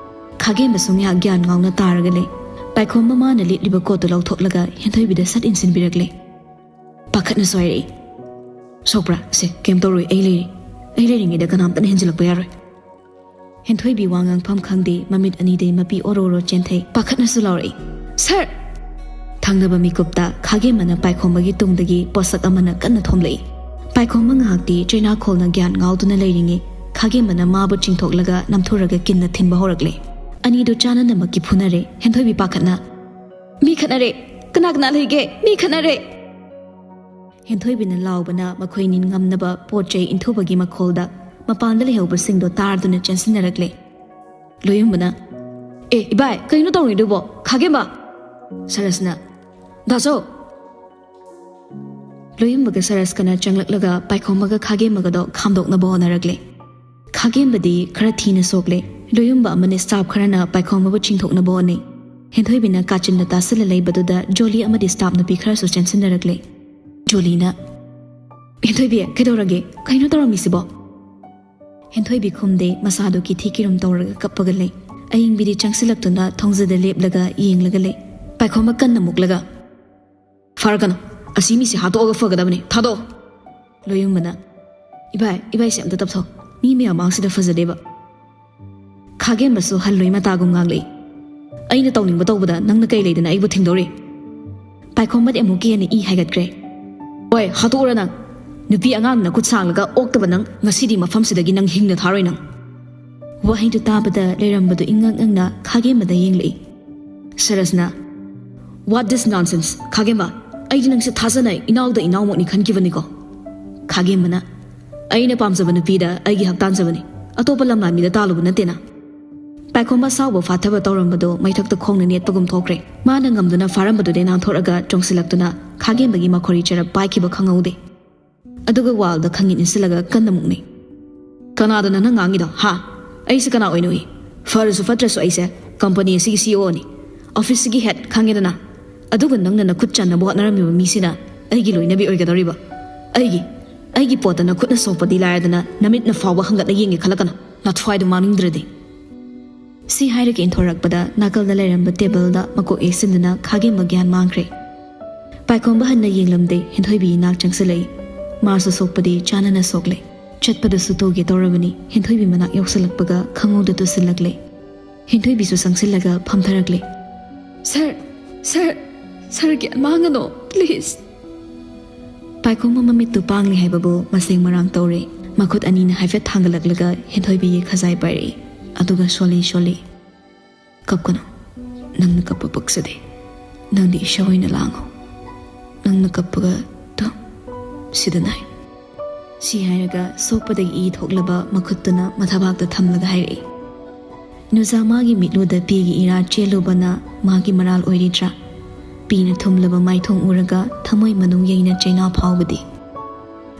ꯈꯥꯒꯦꯝꯕꯁꯨ ꯉꯥꯏꯍꯥꯛ ꯒ꯭ꯌꯥꯟ ꯉꯥꯎꯅ ꯇꯥꯔꯒ ꯂꯩ꯫ ꯄꯥꯏꯈꯣꯝꯕ ꯃꯥꯅ ꯂꯤꯠꯂꯤꯕ ꯀꯣꯠꯇꯨ ꯂꯧꯊꯣꯛꯂꯒ ꯍꯦꯟꯊꯣꯏꯕꯤꯗ ꯁꯠ ꯏꯟꯁꯤꯟꯕꯤꯔꯛꯂꯦ꯫ ꯄꯥꯈꯠꯅꯁꯨ ꯍꯥꯏꯔꯛꯏ꯫ "ꯁꯣꯛꯄ꯭ꯔꯥ? ꯁꯦ, ꯀꯩꯝ ꯇꯧꯔꯣꯏ, ꯑꯩ ꯂꯩꯔꯤ꯫ ꯑꯩ ꯂꯩꯔꯤꯉꯩꯗ ꯀꯅꯥꯝꯇꯅ ꯍꯦꯟꯖꯤꯜꯂꯛꯄ ꯌꯥꯔꯣꯏ꯫" ꯍꯦꯟꯊꯣꯏꯕꯤ ꯋꯥ ꯉꯥꯡꯐꯝ ꯈꯪꯗꯦ, ꯃꯃꯤꯠ ꯑꯅꯤꯗꯩ ꯃꯄꯤ ꯑꯣꯔꯣ ꯑꯣꯔꯣ ꯆꯦꯟꯊꯩ꯫ ꯄꯥꯈꯠꯅꯁꯨ ꯂꯥꯎꯔꯛꯏ, "ꯁꯥꯔ!" ꯊꯪꯅꯕ ꯃꯤꯀꯨꯞꯇ ꯈꯥꯒꯦꯝꯕꯅ ꯄꯥꯏꯈꯣꯝꯕꯒꯤ ꯇꯨꯡꯗꯒꯤ ꯄꯣꯠꯁꯛ ꯑꯃꯅ ꯀꯟꯅ ꯊꯣꯝꯂꯛꯏ꯫ ꯄꯥꯏꯈꯣꯝꯕ ꯉꯥꯏꯍꯥꯛꯇꯤ ꯆꯩꯅꯥꯈꯣꯜꯅ ꯒ꯭ꯌꯥꯟ ꯉꯥꯎꯗꯨꯅ ꯂꯩꯔꯤꯉꯩ, ꯈꯥꯒꯦꯝꯕꯅ ꯃꯥꯕꯨ ꯆꯤꯡꯊꯣꯛꯂꯒ ꯅꯝꯊꯨꯔꯒ ꯀꯤꯟꯅ ꯊꯤꯟꯕ ꯍꯧꯔꯛꯂꯦ꯫ ꯑꯅꯤꯗꯨ ꯆꯥꯅꯅꯃꯛꯀꯤ ꯐꯨꯅꯔꯦ꯫ ꯍꯦꯟꯊꯣꯏꯕꯤ ꯄꯥꯈꯠꯅ, "ꯃꯤ ꯈꯠꯅꯔꯦ! ꯀꯅꯥ ꯀꯅꯥ ꯂꯩꯒꯦ? ꯃꯤ ꯈꯠꯅꯔꯦ!" ꯍꯦꯟꯊꯣꯏꯕꯤꯅ ꯂꯥꯎꯕꯅ ꯃꯈꯣꯏꯅꯤ ꯉꯝꯅꯕ ꯄꯣꯠ ꯆꯩ ꯏꯟꯊꯨꯕꯒꯤ ꯃꯈꯣꯜꯗ ꯃꯄꯥꯟꯗ ꯂꯩꯍꯧꯕꯁꯤꯡꯗꯣ ꯇꯥꯔꯗꯨꯅ ꯆꯦꯟꯁꯤꯟꯅꯔꯛꯂꯦ꯫ ꯂꯣꯌꯨꯝꯕꯅ, "ꯑꯦ ꯏꯕꯥꯏ, ꯀꯩꯅꯣ ꯇꯧꯔꯤꯗꯨꯕꯣ? ꯈꯥꯒꯦꯝꯕ!" ꯁꯔꯁꯅ, "ꯗꯥꯆꯧ!" ꯂꯣꯌꯨꯝꯕꯒ ꯁꯔꯁꯀꯅ ꯆꯪꯂꯛꯂꯒ ꯄꯥꯏꯈꯣꯝꯕꯒ ꯈꯥꯒꯦꯝꯕꯒꯗꯣ ꯈꯥꯝꯗꯣꯛꯅꯕ ꯍꯣꯠꯅꯔꯛꯂꯦ꯫ ꯈꯥꯒꯦꯝꯕꯗꯤ ꯈꯔ ꯊꯤꯅ ꯁꯣꯛꯂꯦ꯫ ꯂꯣꯌꯨꯝꯕ ꯑꯃꯅꯤ ꯁ꯭ꯇꯥꯐ ꯈꯔꯅ ꯄꯥꯏꯈꯣꯝꯕꯕꯨ ꯆꯤꯡꯊꯣꯛꯅꯕ ꯍꯣꯠꯅꯩ꯫ ꯍꯦꯟꯊꯣꯏꯕꯤꯅ ꯀꯥꯆꯤꯟꯗ ꯇꯥꯁꯤꯜꯂ ꯂꯩꯕꯗꯨꯗ ꯖꯣꯂꯤ ꯑꯃꯗꯤ ꯁ꯭ꯇꯥꯐ ꯅꯨꯄꯤ ꯈꯔꯁꯨ ꯆꯦꯟꯁꯤꯟꯅꯔꯛꯂꯦ꯫ ꯖꯣꯂꯤꯅ, "ꯍꯦꯟꯊꯣꯏꯕꯤ, ꯀꯩꯗꯧꯔꯒꯦ? ꯀꯩꯅꯣ ꯇꯧꯔꯝꯃꯤꯁꯤꯕꯣ?" ꯍꯦꯟꯊꯣꯏꯕꯤ ꯈꯨꯝꯗꯦ, ꯃꯁꯥꯗꯨ ꯀꯤꯊꯤ ꯀꯤꯔꯨꯝ ꯇꯧꯔꯒ ꯀꯞꯄꯒ ꯂꯩ꯫ ꯑꯌꯤꯡꯕꯤꯗꯤ ꯆꯪꯁꯤꯜꯂꯛꯇꯨꯅ ꯊꯣꯡꯖꯗ ꯂꯦꯞꯂꯒ ꯌꯦꯡꯂꯒ ꯂꯩ꯫ ꯄꯥꯏꯈꯣꯝꯕ ꯀꯟꯅ ꯃꯨꯛꯂꯒ, "ꯐꯥꯔꯛꯀꯅꯨ, ꯑꯁꯤ ꯃꯤꯁꯤ ꯍꯥꯠꯇꯣꯛꯑꯒ ꯐꯒꯗꯕꯅꯤ, ꯊꯥꯗꯣꯛꯑꯣ!" ꯂꯣꯌꯨꯝꯕꯅ, "ꯏꯕꯥꯏ, ꯏꯕꯥꯏꯁꯦ ꯑꯝꯇ ꯇꯞꯊꯧ, ꯃꯤ ꯃꯌꯥꯝ ꯃꯥꯡꯁꯤꯗ ꯐꯖꯗꯦꯕ꯫" ꯈꯥꯒꯦꯝꯕꯁꯨ ꯍꯜꯂꯣꯏ ꯃꯇꯥꯒꯨꯝ ꯉꯥꯡꯂꯛꯏ꯫ "ꯑꯩꯅ ꯇꯧꯅꯤꯡꯕ ꯇꯧꯕꯗ ꯅꯪꯅ ꯀꯩ ꯂꯩꯗꯅ ꯑꯩꯕꯨ ꯊꯤꯡꯗꯧꯔꯤ?" ꯄꯥꯏꯈꯣꯝꯕꯗꯤ ꯑꯃꯨꯛꯀ ꯍꯦꯟꯅ ꯏ ꯍꯥꯏꯒꯠꯈ꯭ꯔꯦ꯫ "ꯍꯣꯏ, ꯍꯥꯠꯇꯣꯛꯎꯔ ꯅꯪ꯫ ꯅꯨꯄꯤ ꯑꯉꯥꯡꯅ ꯈꯨꯠ ꯁꯥꯡꯂꯒ ꯑꯣꯛꯇꯕ ꯅꯪ, ꯉꯁꯤꯗꯤ ꯃꯐꯝꯁꯤꯗꯒꯤ ꯅꯪ ꯍꯤꯡꯅ ꯊꯥꯔꯣꯏ ꯅꯪ꯫" ꯋꯥꯍꯩꯗꯨ ꯇꯥꯕꯗ ꯂꯩꯔꯝꯕꯗꯨ ꯏꯉꯛ ꯉꯛꯅ ꯈꯥꯒꯦꯝꯕꯗ ꯌꯦꯡꯂꯛꯏ꯫ ꯁꯔꯁꯅ, "What this nonsense, ꯈꯥꯒꯦꯝꯕ? ꯑꯩꯗꯤ ꯅꯪꯁꯦ ꯊꯥꯖꯅ ꯏꯅꯥꯎꯗ ꯏꯅꯥꯎꯃꯛꯅꯤ ꯈꯟꯈꯤꯕꯅꯤꯀꯣ꯫" ꯈꯥꯒꯦꯝꯕꯅ, "ꯑꯩꯅ ꯄꯥꯝꯖꯕ ꯅꯨꯄꯤꯗ ꯑꯩꯒꯤ ꯍꯛ ꯇꯥꯟꯖꯕꯅꯤ, ꯑꯇꯣꯞꯄ ꯂꯝꯂꯥꯟ ꯃꯤꯗ ꯇꯥꯜꯂꯨꯕ ꯅꯠꯇꯦꯅ꯫" ꯄꯥꯏꯈꯣꯝꯕ ꯁꯥꯎꯕ ꯐꯥꯊꯕ ꯇꯧꯔꯝꯕꯗꯣ ꯃꯩꯊꯛꯇ ꯈꯣꯡꯅ ꯅꯦꯠꯄꯒꯨꯝ ꯊꯣꯛꯈ꯭ꯔꯦ꯫ ꯃꯥꯅ ꯉꯝꯗꯨꯅ ꯐꯥꯔꯝꯕꯗꯨꯗꯩ ꯅꯥꯟꯊꯣꯔꯛꯑꯒ ꯆꯣꯡꯁꯤꯜꯂꯛꯇꯨꯅ ꯈꯥꯒꯦꯝꯕꯒꯤ ꯃꯈꯣꯔꯤ ꯆꯔꯞ ꯄꯥꯏꯈꯤꯕ ꯈꯪꯍꯧꯗꯦ꯫ ꯑꯗꯨꯒ ꯋꯥꯜꯗ ꯈꯪꯉꯤꯠ ꯏꯟꯁꯤꯜꯂꯒ ꯀꯟꯅ ꯃꯨꯛꯅꯩ꯫ "ꯀꯅꯥꯗꯅꯣ ꯅꯪ ꯉꯥꯡꯉꯤꯗꯣ, ꯍꯥ? ꯑꯩꯁꯦ ꯀꯅꯥ ꯑꯣꯏꯅ ꯎꯏ? ꯐꯔꯁꯨ ꯐꯠꯇ꯭ꯔꯁꯨ ꯑꯩꯁꯦ ꯀꯝꯄꯅꯤ ꯑꯁꯤꯒꯤ ꯁꯤ ꯏ ꯑꯣꯅꯤ꯫ ꯑꯣꯐꯤꯁꯁꯤꯒꯤ ꯍꯦꯗ, ꯈꯪꯉꯦꯗꯅ꯫ ꯑꯗꯨꯒ ꯅꯪꯅ ꯅꯈꯨꯠ ꯆꯟꯅꯕ ꯍꯣꯠꯅꯔꯝꯃꯤꯕ ꯃꯤꯁꯤꯅ ꯑꯩꯒꯤ ꯂꯣꯏꯅꯕꯤ ꯑꯣꯏꯒꯗꯧꯔꯤꯕ? ꯑꯩꯒꯤ, ꯑꯩꯒꯤ ꯄꯣꯠꯇ ꯅꯈꯨꯠꯅ ꯁꯣꯛꯄꯗꯤ ꯂꯥꯏꯔꯗꯅ ꯅꯃꯤꯠꯅ ꯐꯥꯎꯕ ꯍꯪꯒꯠꯅ ꯌꯦꯡꯒꯦ ꯈꯜꯂꯛꯀꯅꯨ, ꯅꯊ꯭ꯋꯥꯏꯗꯣ ꯃꯥꯡꯅꯤꯡꯗ꯭ꯔꯗꯤ꯫" ꯁꯤ ꯍꯥꯏꯔꯒ ꯏꯟꯊꯣꯔꯛꯄꯗ ꯅꯥꯀꯜꯗ ꯂꯩꯔꯝꯕ ꯇꯦꯕꯜꯗ ꯃꯀꯣꯛ ꯌꯩꯁꯤꯟꯗꯨꯅ ꯈꯥꯒꯦꯝꯕ ꯒ꯭ꯌꯥꯟ ꯃꯥꯡꯈ꯭ꯔꯦ꯫ ꯄꯥꯏꯈꯣꯝꯕ ꯍꯟꯅ ꯌꯦꯡꯂꯝꯗꯦ, ꯍꯦꯟꯊꯣꯏꯕꯤꯒꯤ ꯅꯥꯛ ꯆꯪꯁꯤꯜꯂꯛꯏ꯫ ꯃꯥꯁꯨ ꯁꯣꯛꯄꯗꯤ ꯆꯥꯟꯅꯅ ꯁꯣꯛꯂꯦ꯫ ꯆꯠꯄꯗꯁꯨ ꯇꯨꯒꯦ ꯇꯧꯔꯕꯅꯤ, ꯍꯦꯟꯊꯣꯏꯕꯤ ꯃꯅꯥꯛ ꯌꯧꯁꯤꯜꯂꯛꯄꯒ ꯈꯪꯍꯧꯗ ꯇꯨꯁꯤꯜꯂꯛꯂꯦ꯫ ꯍꯦꯟꯊꯣꯏꯕꯤꯁꯨ ꯆꯪꯁꯤꯜꯂꯒ ꯐꯝꯊꯔꯛꯂꯦ꯫ "ꯁꯔ, ꯁꯔ, ꯁꯔ, ꯒ꯭ꯌꯥꯟ ꯃꯥꯡꯒꯅꯣ, ꯄ꯭ꯂꯤꯖ꯫" ꯄꯥꯏꯈꯣꯝꯕ ꯃꯃꯤꯠꯇꯨ ꯄꯥꯡꯂꯤ ꯍꯥꯏꯕꯕꯨ ꯃꯁꯦꯡ ꯃꯔꯥꯡ ꯇꯧꯔꯦ꯫ ꯃꯈꯨꯠ ꯑꯅꯤꯅ ꯍꯥꯏꯐꯦꯠ ꯊꯥꯡꯒꯠꯂꯛꯂꯒ ꯍꯦꯟꯊꯣꯏꯕꯤꯒꯤ ꯈꯖꯥꯏ ꯄꯥꯏꯔꯛꯏ, ꯑꯗꯨꯒ ꯁꯣꯜꯂꯤ ꯁꯣꯜꯂꯤ, "ꯀꯞꯀꯅꯨ, ꯅꯪꯅ ꯀꯞꯄ ꯄꯛꯆꯗꯦ꯫ ꯅꯪꯗꯤ ꯏꯁꯧ ꯑꯣꯏꯅ ꯂꯥꯡꯉꯣ꯫ ꯅꯪꯅ ꯀꯞꯄꯒ ꯇꯨ, "ꯁꯤꯗ ꯅꯥꯏ꯫" ꯁꯤ ꯍꯥꯏꯔꯒ ꯁꯣꯛꯄꯗꯒꯤ ꯏ ꯊꯣꯛꯂꯕ ꯃꯈꯨꯠꯇꯨꯅ ꯃꯊꯕꯥꯛꯇ ꯊꯝꯂꯒ ꯍꯥꯏꯔꯛꯏ꯫ ꯅꯨꯖꯥ ꯃꯥꯒꯤ ꯃꯤꯠꯂꯨꯗ ꯄꯤꯒꯤ ꯏꯔꯥ ꯆꯦꯜꯂꯨꯕꯅ ꯃꯥꯒꯤ ꯃꯔꯥꯜ ꯑꯣꯏꯔꯤꯗ꯭ꯔꯥ? ꯄꯤꯅ ꯊꯨꯝꯂꯕ ꯃꯥꯏꯊꯣꯡ ꯎꯔꯒ ꯊꯃꯣꯏ ꯃꯅꯨꯡ ꯌꯩꯅ ꯆꯩꯅꯥ ꯐꯥꯎꯕꯗꯤ꯫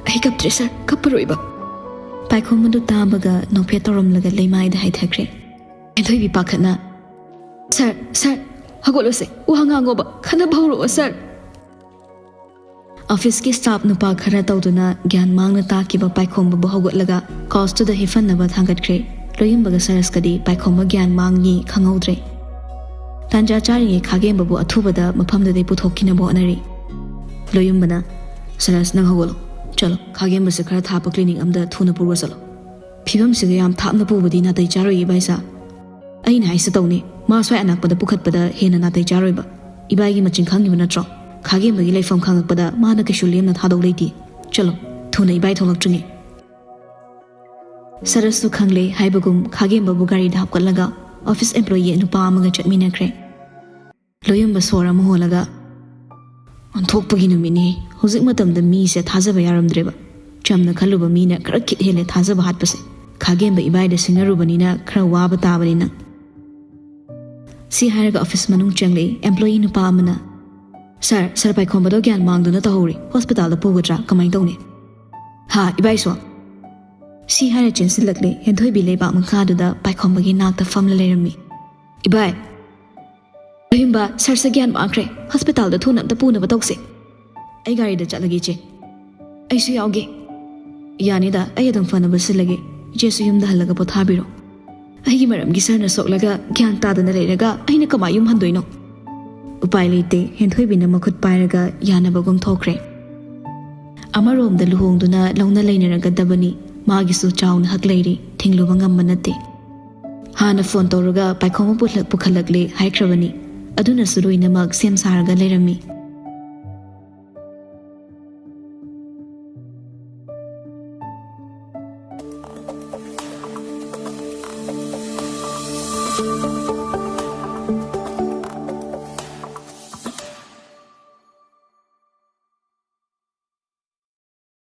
"ꯑꯩ ꯀꯞꯇ꯭ꯔꯦ ꯁꯥꯔ, ꯀꯞꯄꯔꯣꯏꯕ꯫" ꯄꯥꯏꯈꯣꯝꯕꯗꯨ ꯇꯥꯕꯒ ꯅꯣꯛꯐꯦꯠ ꯇꯧꯔꯝꯂꯒ ꯂꯩꯃꯥꯏꯗ ꯍꯥꯏꯊꯈ꯭ꯔꯦ꯫ ꯍꯦꯟꯊꯣꯏꯕꯤ ꯄꯥꯈꯠꯅ, "ꯁꯥꯔ, ꯁꯥꯔ, ꯍꯧꯒꯠꯂꯣꯁꯦ, ꯋꯥ ꯉꯥꯡꯉꯣꯕ, ꯈꯟꯅꯕ ꯍꯧꯔꯛꯑꯣ ꯁꯥꯔ꯫" ꯑꯣꯐꯤꯁꯀꯤ ꯁ꯭ꯇꯥꯐ ꯅꯨꯄꯥ ꯈꯔ ꯇꯧꯗꯨꯅ ꯒ꯭ꯌꯥꯟ ꯃꯥꯡꯅ ꯇꯥꯈꯤꯕ ꯄꯥꯏꯈꯣꯝꯕꯕꯨ ꯍꯧꯒꯠꯂꯒ ꯀꯥꯎꯆꯇꯨꯗ ꯍꯤꯞꯍꯟꯅꯕ ꯊꯥꯡꯒꯠꯈ꯭ꯔꯦ꯫ ꯂꯣꯌꯨꯝꯕꯒ ꯁꯔꯁꯀꯗꯤ ꯄꯥꯏꯈꯣꯝꯕ ꯒ꯭ꯌꯥꯟ ꯃꯥꯡꯉꯤ ꯈꯪꯍꯧꯗ꯭ꯔꯦ꯫ ꯇꯥꯟꯖꯥ ꯆꯥꯔꯤꯉꯩ ꯈꯥꯒꯦꯝꯕꯕꯨ ꯑꯊꯨꯕꯗ ꯃꯐꯝꯗꯨꯗꯩ ꯄꯨꯊꯣꯛꯈꯤꯅꯕ ꯍꯣꯠꯅꯔꯤ꯫ ꯂꯣꯌꯨꯝꯕꯅ, "ꯁꯔꯁ, ꯅꯪ ꯍꯧꯒꯠꯂꯣ꯫ ꯆꯠꯂꯣ, ꯈꯥꯒꯦꯝꯕꯁꯦ ꯈꯔ ꯊꯥꯞꯄ ꯀ꯭ꯂꯤꯅꯤꯛ ꯑꯝꯗ ꯊꯨꯅ ꯄꯨꯔꯒ ꯆꯠꯂꯣ꯫ ꯐꯤꯕꯝꯁꯤꯒ ꯌꯥꯝ ꯊꯥꯞꯅ ꯄꯨꯕꯗꯤ ꯅꯥꯇꯩ ꯆꯥꯔꯣꯏꯌꯦ ꯏꯕꯥꯏꯁꯥ꯫ ꯑꯩꯅ ꯍꯥꯏꯁꯦ ꯇꯧꯅꯦ, ꯃꯥ ꯁ꯭ꯋꯥꯏ ꯑꯅꯛꯄꯗ ꯄꯨꯈꯠꯄꯗ ꯍꯦꯟꯅ ꯅꯥꯇꯩ ꯆꯥꯔꯣꯏꯕ꯫ ꯏꯕꯥꯏꯒꯤ ꯃꯆꯤꯟ ꯈꯪꯉꯤꯕ ꯅꯠꯇ꯭ꯔꯣ? ꯈꯥꯒꯦꯝꯕꯒꯤ ꯂꯩꯐꯝ ꯈꯪꯉꯛꯄꯗ ꯃꯥꯅ ꯀꯩꯁꯨ ꯂꯦꯝꯅ ꯊꯥꯗꯧ ꯂꯩꯇꯦ꯫ ꯆꯠꯂꯣ, ꯊꯨꯅ ꯏꯕꯥꯏ ꯊꯣꯛꯂꯛꯇ꯭ꯔꯤꯉꯩ꯫" ꯁꯔꯁꯁꯨ ꯈꯪꯂꯦ ꯍꯥꯏꯕꯒꯨꯝ ꯈꯥꯒꯦꯝꯕꯕꯨ ꯒꯥꯔꯤꯗ ꯍꯥꯞꯀꯠꯂꯒ ꯑꯣꯐꯤꯁ ꯑꯦꯝꯄ꯭ꯂꯣꯌꯤ ꯅꯨꯄꯥ ꯑꯃꯒ ꯆꯠꯃꯤꯟꯅꯈ꯭ꯔꯦ꯫ ꯂꯣꯌꯨꯝꯕ ꯁꯣꯔ ꯑꯃ ꯍꯣꯜꯂꯒ, "ꯑꯣꯟꯊꯣꯛꯄꯒꯤ ꯅꯨꯃꯤꯠꯅꯤ꯫ ꯍꯧꯖꯤꯛ ꯃꯇꯝꯗ ꯃꯤꯁꯦ ꯊꯥꯖꯕ ꯌꯥꯔꯝꯗ꯭ꯔꯦꯕ꯫ ꯆꯝꯅ ꯈꯜꯂꯨꯕ ꯃꯤꯅ ꯈꯔ ꯈꯤꯠ ꯍꯦꯜꯂꯦ ꯊꯥꯖꯕ ꯍꯥꯠꯄꯁꯦ꯫ ꯈꯥꯒꯦꯝꯕ ꯏꯕꯥꯏꯗ ꯁꯤꯡꯅꯔꯨꯕꯅꯤꯅ ꯈꯔ ꯋꯥꯕ ꯇꯥꯕꯅꯤ ꯅꯪ꯫" ꯁꯤ ꯍꯥꯏꯔꯒ ꯑꯣꯐꯤꯁ ꯃꯅꯨꯡ ꯆꯪꯂꯛꯏ ꯑꯦꯝꯄ꯭ꯂꯣꯌꯤ ꯅꯨꯄꯥ ꯑꯃꯅ, "ꯁꯥꯔ, ꯁꯥꯔ ꯄꯥꯏꯈꯣꯝꯕꯗꯣ ꯒ꯭ꯌꯥꯟ ꯃꯥꯡꯗꯨꯅ ꯇꯧꯍꯧꯔꯤ꯫ ꯍꯣꯁꯄꯤꯇꯥꯜꯗ ꯄꯨꯒꯗ꯭ꯔꯥ? ꯀꯃꯥꯏꯅ ꯇꯧꯅꯤ?" "ꯍꯥ, ꯏꯕꯥꯏꯁꯣ?" ꯁꯤ ꯍꯥꯏꯔ ꯆꯦꯟꯁꯤꯜꯂꯛꯂꯦ꯫ ꯍꯦꯟꯊꯣꯏꯕꯤ ꯂꯩꯕꯥꯛ ꯃꯈꯥꯗꯨꯗ ꯄꯥꯏꯈꯣꯝꯕꯒꯤ ꯅꯥꯛꯇ ꯐꯝꯂ ꯂꯩꯔꯝꯃꯤ꯫ "ꯏꯕꯥꯏ!" "ꯂꯣꯌꯨꯝꯕ, ꯁꯥꯔꯁꯦ ꯒ꯭ꯌꯥꯟ ꯃꯥꯡꯈ꯭ꯔꯦ꯫ ꯍꯣꯁꯄꯤꯇꯥꯜꯗ ꯊꯨꯅ ꯑꯝꯇ ꯄꯨꯅꯕ ꯇꯧꯁꯦ꯫" "ꯑꯩ ꯒꯥꯔꯤꯗ ꯆꯠꯂꯒꯦ, ꯏꯆꯦ꯫" "ꯑꯩꯁꯨ ꯌꯥꯎꯒꯦ꯫" "ꯌꯥꯅꯤꯗ, ꯑꯩ ꯑꯗꯨꯝ ꯐꯅꯕ ꯁꯤꯜꯂꯒꯦ꯫ ꯏꯆꯦꯁꯨ ꯌꯨꯝꯗ ꯍꯜꯂꯒ ꯄꯣꯊꯥꯕꯤꯔꯣ꯫" "ꯑꯩꯒꯤ ꯃꯔꯝꯒꯤ ꯁꯥꯔꯅ ꯁꯣꯛꯂꯒ ꯒ꯭ꯌꯥꯟ ꯇꯥꯗꯅ ꯂꯩꯔꯒ ꯑꯩꯅ ꯀꯃꯥꯏ ꯌꯨꯝ ꯍꯟꯗꯣꯏꯅꯣ?" ꯎꯄꯥꯏ ꯂꯩꯇꯦ, ꯍꯦꯟꯊꯣꯏꯕꯤꯅ ꯃꯈꯨꯠ ꯄꯥꯏꯔꯒ ꯌꯥꯅꯕꯒꯨꯝ ꯊꯣꯛꯈ꯭ꯔꯦ꯫ ꯑꯃꯔꯣꯝꯗ ꯂꯨꯍꯣꯡꯗꯨꯅ ꯂꯧꯅ ꯂꯩꯅꯔꯒꯗꯕꯅꯤ, ꯃꯥꯒꯤꯁꯨ ꯆꯥꯎꯅ ꯍꯛ ꯂꯩꯔꯤ, ꯊꯤꯡꯂꯨꯕ ꯉꯝꯕ ꯅꯠꯇꯦ꯫ ꯍꯥꯟꯅ ꯐꯣꯟ ꯇꯧꯔꯒ ꯄꯥꯏꯈꯣꯝꯕ ꯄꯨꯈꯠꯂꯛꯂꯦ ꯍꯥꯏꯈ꯭ꯔꯕꯅꯤ, ꯑꯗꯨꯅꯁꯨ ꯂꯣꯏꯅꯃꯛ ꯁꯦꯝ ꯁꯥꯔꯒ ꯂꯩꯔꯝꯃꯤ꯫